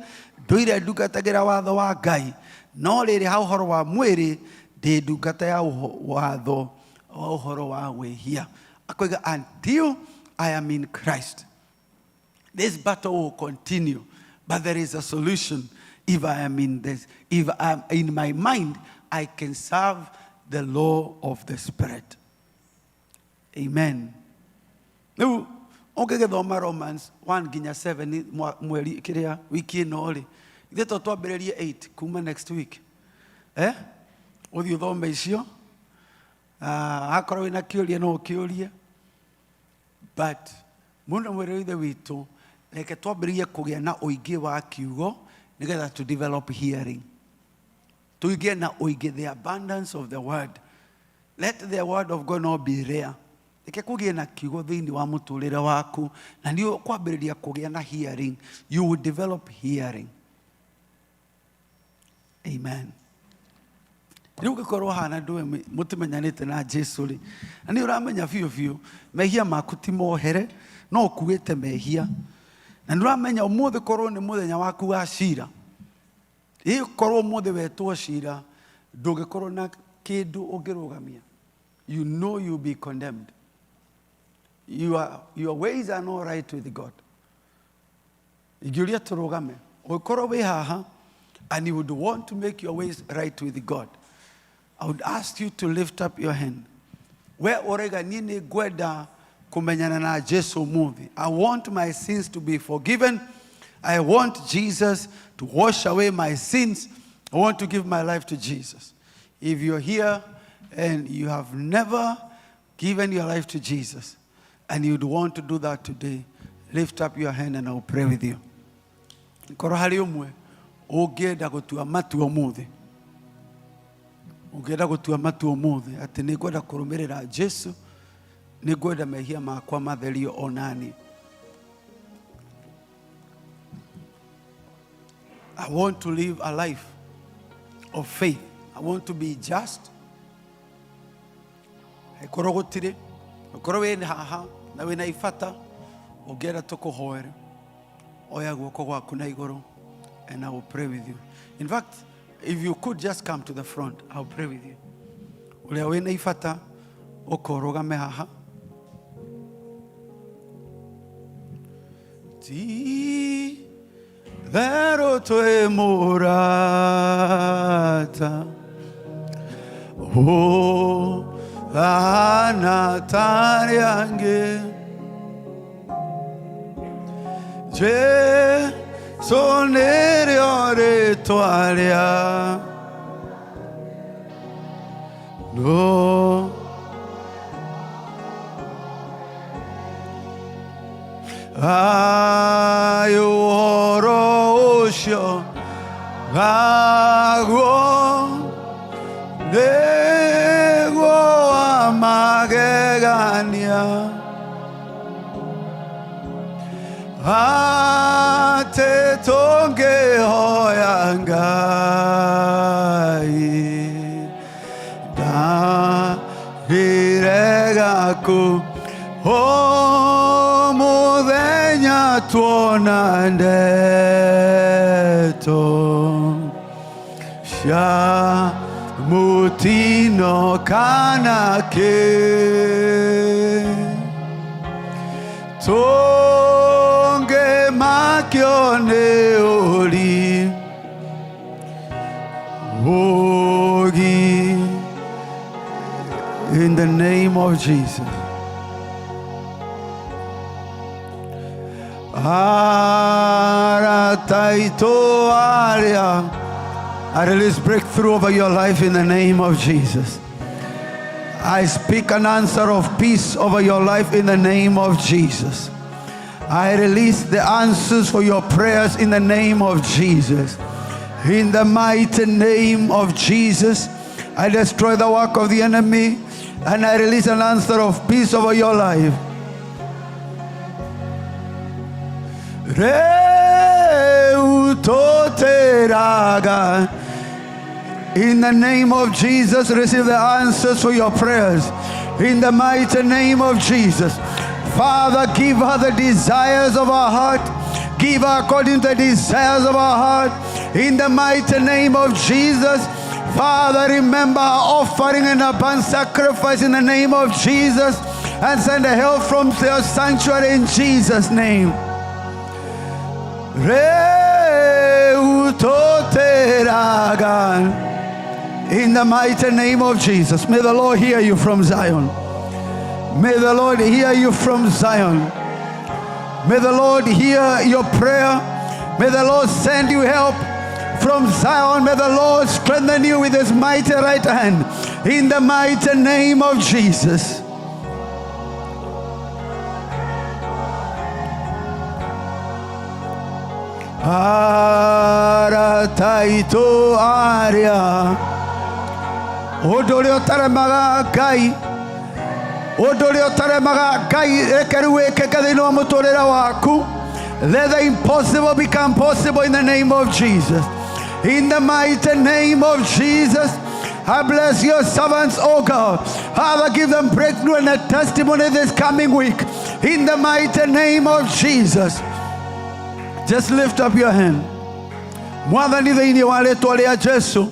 ndũire ndungatagĩra watho wa Ngai, no rĩrĩ ha ũhoro wa mwĩrĩ ndĩ ndungata ya watho wa ũhoro wa wĩhia. Akoiga until I am in Christ, this battle will continue, but there is a solution. If I am in this, if I am in my mind, I can serve the law of the Spirit. Amen. Rĩu ũngĩgĩthoma Romans 1 nginya 7 mweri kĩrĩa wiki ĩno rĩ, ithuĩ to twambĩrĩrie 8 kuma next week. Ũthiĩ ũthome icio. Akorwo wĩna kĩũria no ũkĩũrie. But mũno mwĩrĩ ithe witũ, reke twambĩrĩrie kũgĩa na ũingĩ wa kiugo nĩgetha to develop hearing. Tũgĩe na ũingĩ, the abundance of the word. Let the word of God not be rare. Reke kũgĩe na kiugo thĩinĩ wa mũtũrĩre waku, na nĩ ũkwambĩrĩria kũgĩa na hearing. You will develop hearing. Amen. Rĩu ũngĩkorwo hana ndũĩ mũtimenyanĩte na Jesu rĩ, na nĩ ũramenya biũ biũ mehia maku ti mohere, no ũkuĩte mehia, na nĩ ũramenya ũmũthĩ korwo nĩ mũthenya waku wa cira, ĩ korwo ũmũthĩ wetwo cira, ndũngĩkorwo na kĩndũ ũngĩrũgamia. You know you'll be condemned. Your ways are not right with God. Ingĩũria tũrũgame, ũngĩkorwo wĩ haha and you would want to make your ways right with God, I would ask you to lift up your hand. We ũraiga niĩ nĩ ngwenda kũmenyana na Jesu ũmũthĩ. I want my sins to be forgiven. I want Jesus to wash away my sins. I want to give my life to Jesus. If you're here and you have never given your life to Jesus and you'd want to do that today, lift up your hand and I'll pray with you. Korwo harĩ ũmwe ũngĩenda gũtua matua ũmũthĩ, ũngĩenda gũtua matua ũmũthĩ atĩ nĩ ngwenda kũrũmĩrĩra Jesu, nĩ ngwenda mehia makwa matherio onani. I want to live a life of faith. I want to be just. Angĩkorwo gũtirĩ, ũkorwo wĩ haha na wĩna ibata ũngĩenda tũkũhoere, oya guoko gwaku na igũrũ and I will pray with you. In fact, if you could just come to the front, I will pray with you. Ũrĩa wĩna ibata ũka ũrũgame haha. Ti therũ twĩ mũrata Ũhana tarĩ angĩ. Jesu nĩrĩo rĩtwa rĩa no Ayũ ũhoro ũcio naguo nĩguo wa magegania atĩ tũngĩhoya Ngai ndangĩrega o mũthenya tuona ndeto cia mũtino kana kĩ tũngĩmakio nĩ ũri ũgi. In the name of Jesus. Arata aitũ arĩa. I release breakthrough over your life in the name of Jesus. I speak an answer of peace over your life in the name of Jesus. I release the answers for your prayers in the name of Jesus. In the mighty name of Jesus, I destroy the work of the enemy and I release an answer of peace over your life. Rĩu tũtĩraga. In the name of Jesus, receive the answers for your prayers. In the mighty name of Jesus. Father, give her the desires of her heart. Give her according to the desires of her heart. In the mighty name of Jesus. Father, remember her offering and a sacrifice in the name of Jesus. And send the help from your sanctuary in Jesus' name. Rĩu tũtĩraga. In the mighty name of Jesus, may the Lord hear you from Zion. May the Lord hear you from Zion. May the Lord hear your prayer. May the Lord send you help from Zion. May the Lord strengthen you with his mighty right hand. In the mighty name of Jesus. Arata aitũ arĩa ũndũ ũrĩa ũtaremaga Ngai, ũndũ ũrĩa ũtaremaga Ngai, reke rĩu wĩkĩke thĩinĩ wa mũtũrĩre waku. Let the impossible become possible in the name of Jesus. In the mighty name of Jesus, I bless your servants, oh God. Father, give them breakthrough and a testimony this coming week. In the mighty name of Jesus. Just lift up your hand. Mwathani, thĩinĩ wa rĩtwa rĩa Jesu,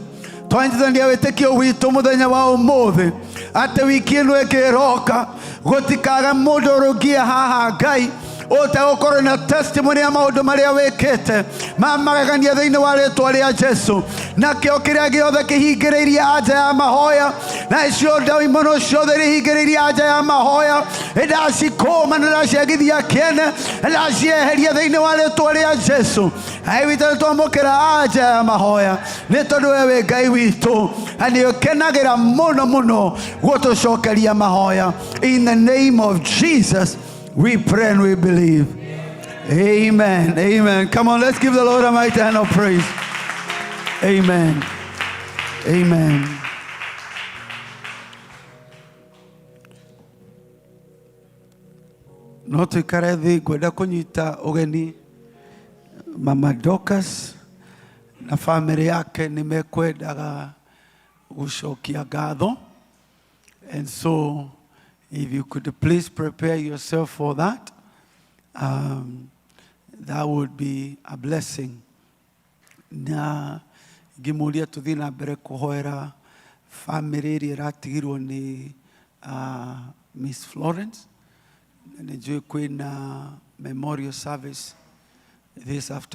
twanyitithania wĩtĩkio witũ mũthenya wa ũmũthĩ atĩ wiki ĩno ĩngĩ ĩroka gũtikaga mũndũ ũrũngie haha Ngai ũtegũkorwo na testimony ya maũndũ marĩa wĩkĩte ma magegania thĩinĩ wa rĩtwa rĩa Jesu. Nakĩo kĩrĩa gĩothe kĩhingĩrĩirie anja ya mahoya na icio ndaimono ciothe irĩhingĩrĩirie anja ya mahoya, ndacikũma na ndaciagithia kĩene, ndacieheria thĩinĩ wa rĩtwa rĩa Jesu. Ngai witũ, nĩ twamũkĩra anja ya mahoya nĩ tondũ we wĩ Ngai witũ na nĩ ũkenagĩra mũno mũno gũtũcokeria mahoya. In the name of Jesus we pray and we believe. Amen. Amen. Come on, let's give the Lord a mighty hand of praise. Amen. Amen. No tuikare thĩ, ngwenda kũnyita ũgeni Mama Dorcas na family yake nĩ mekwendaga gũcokia ngatho. And so if you could please prepare yourself for that, that would be a blessing. Na ngĩmũria tũthiĩ na mbere kũhoera family ĩrĩa ĩratigirwo nĩ Miss Florence. Na nĩ njũĩ kwĩna memorial service this afternoon.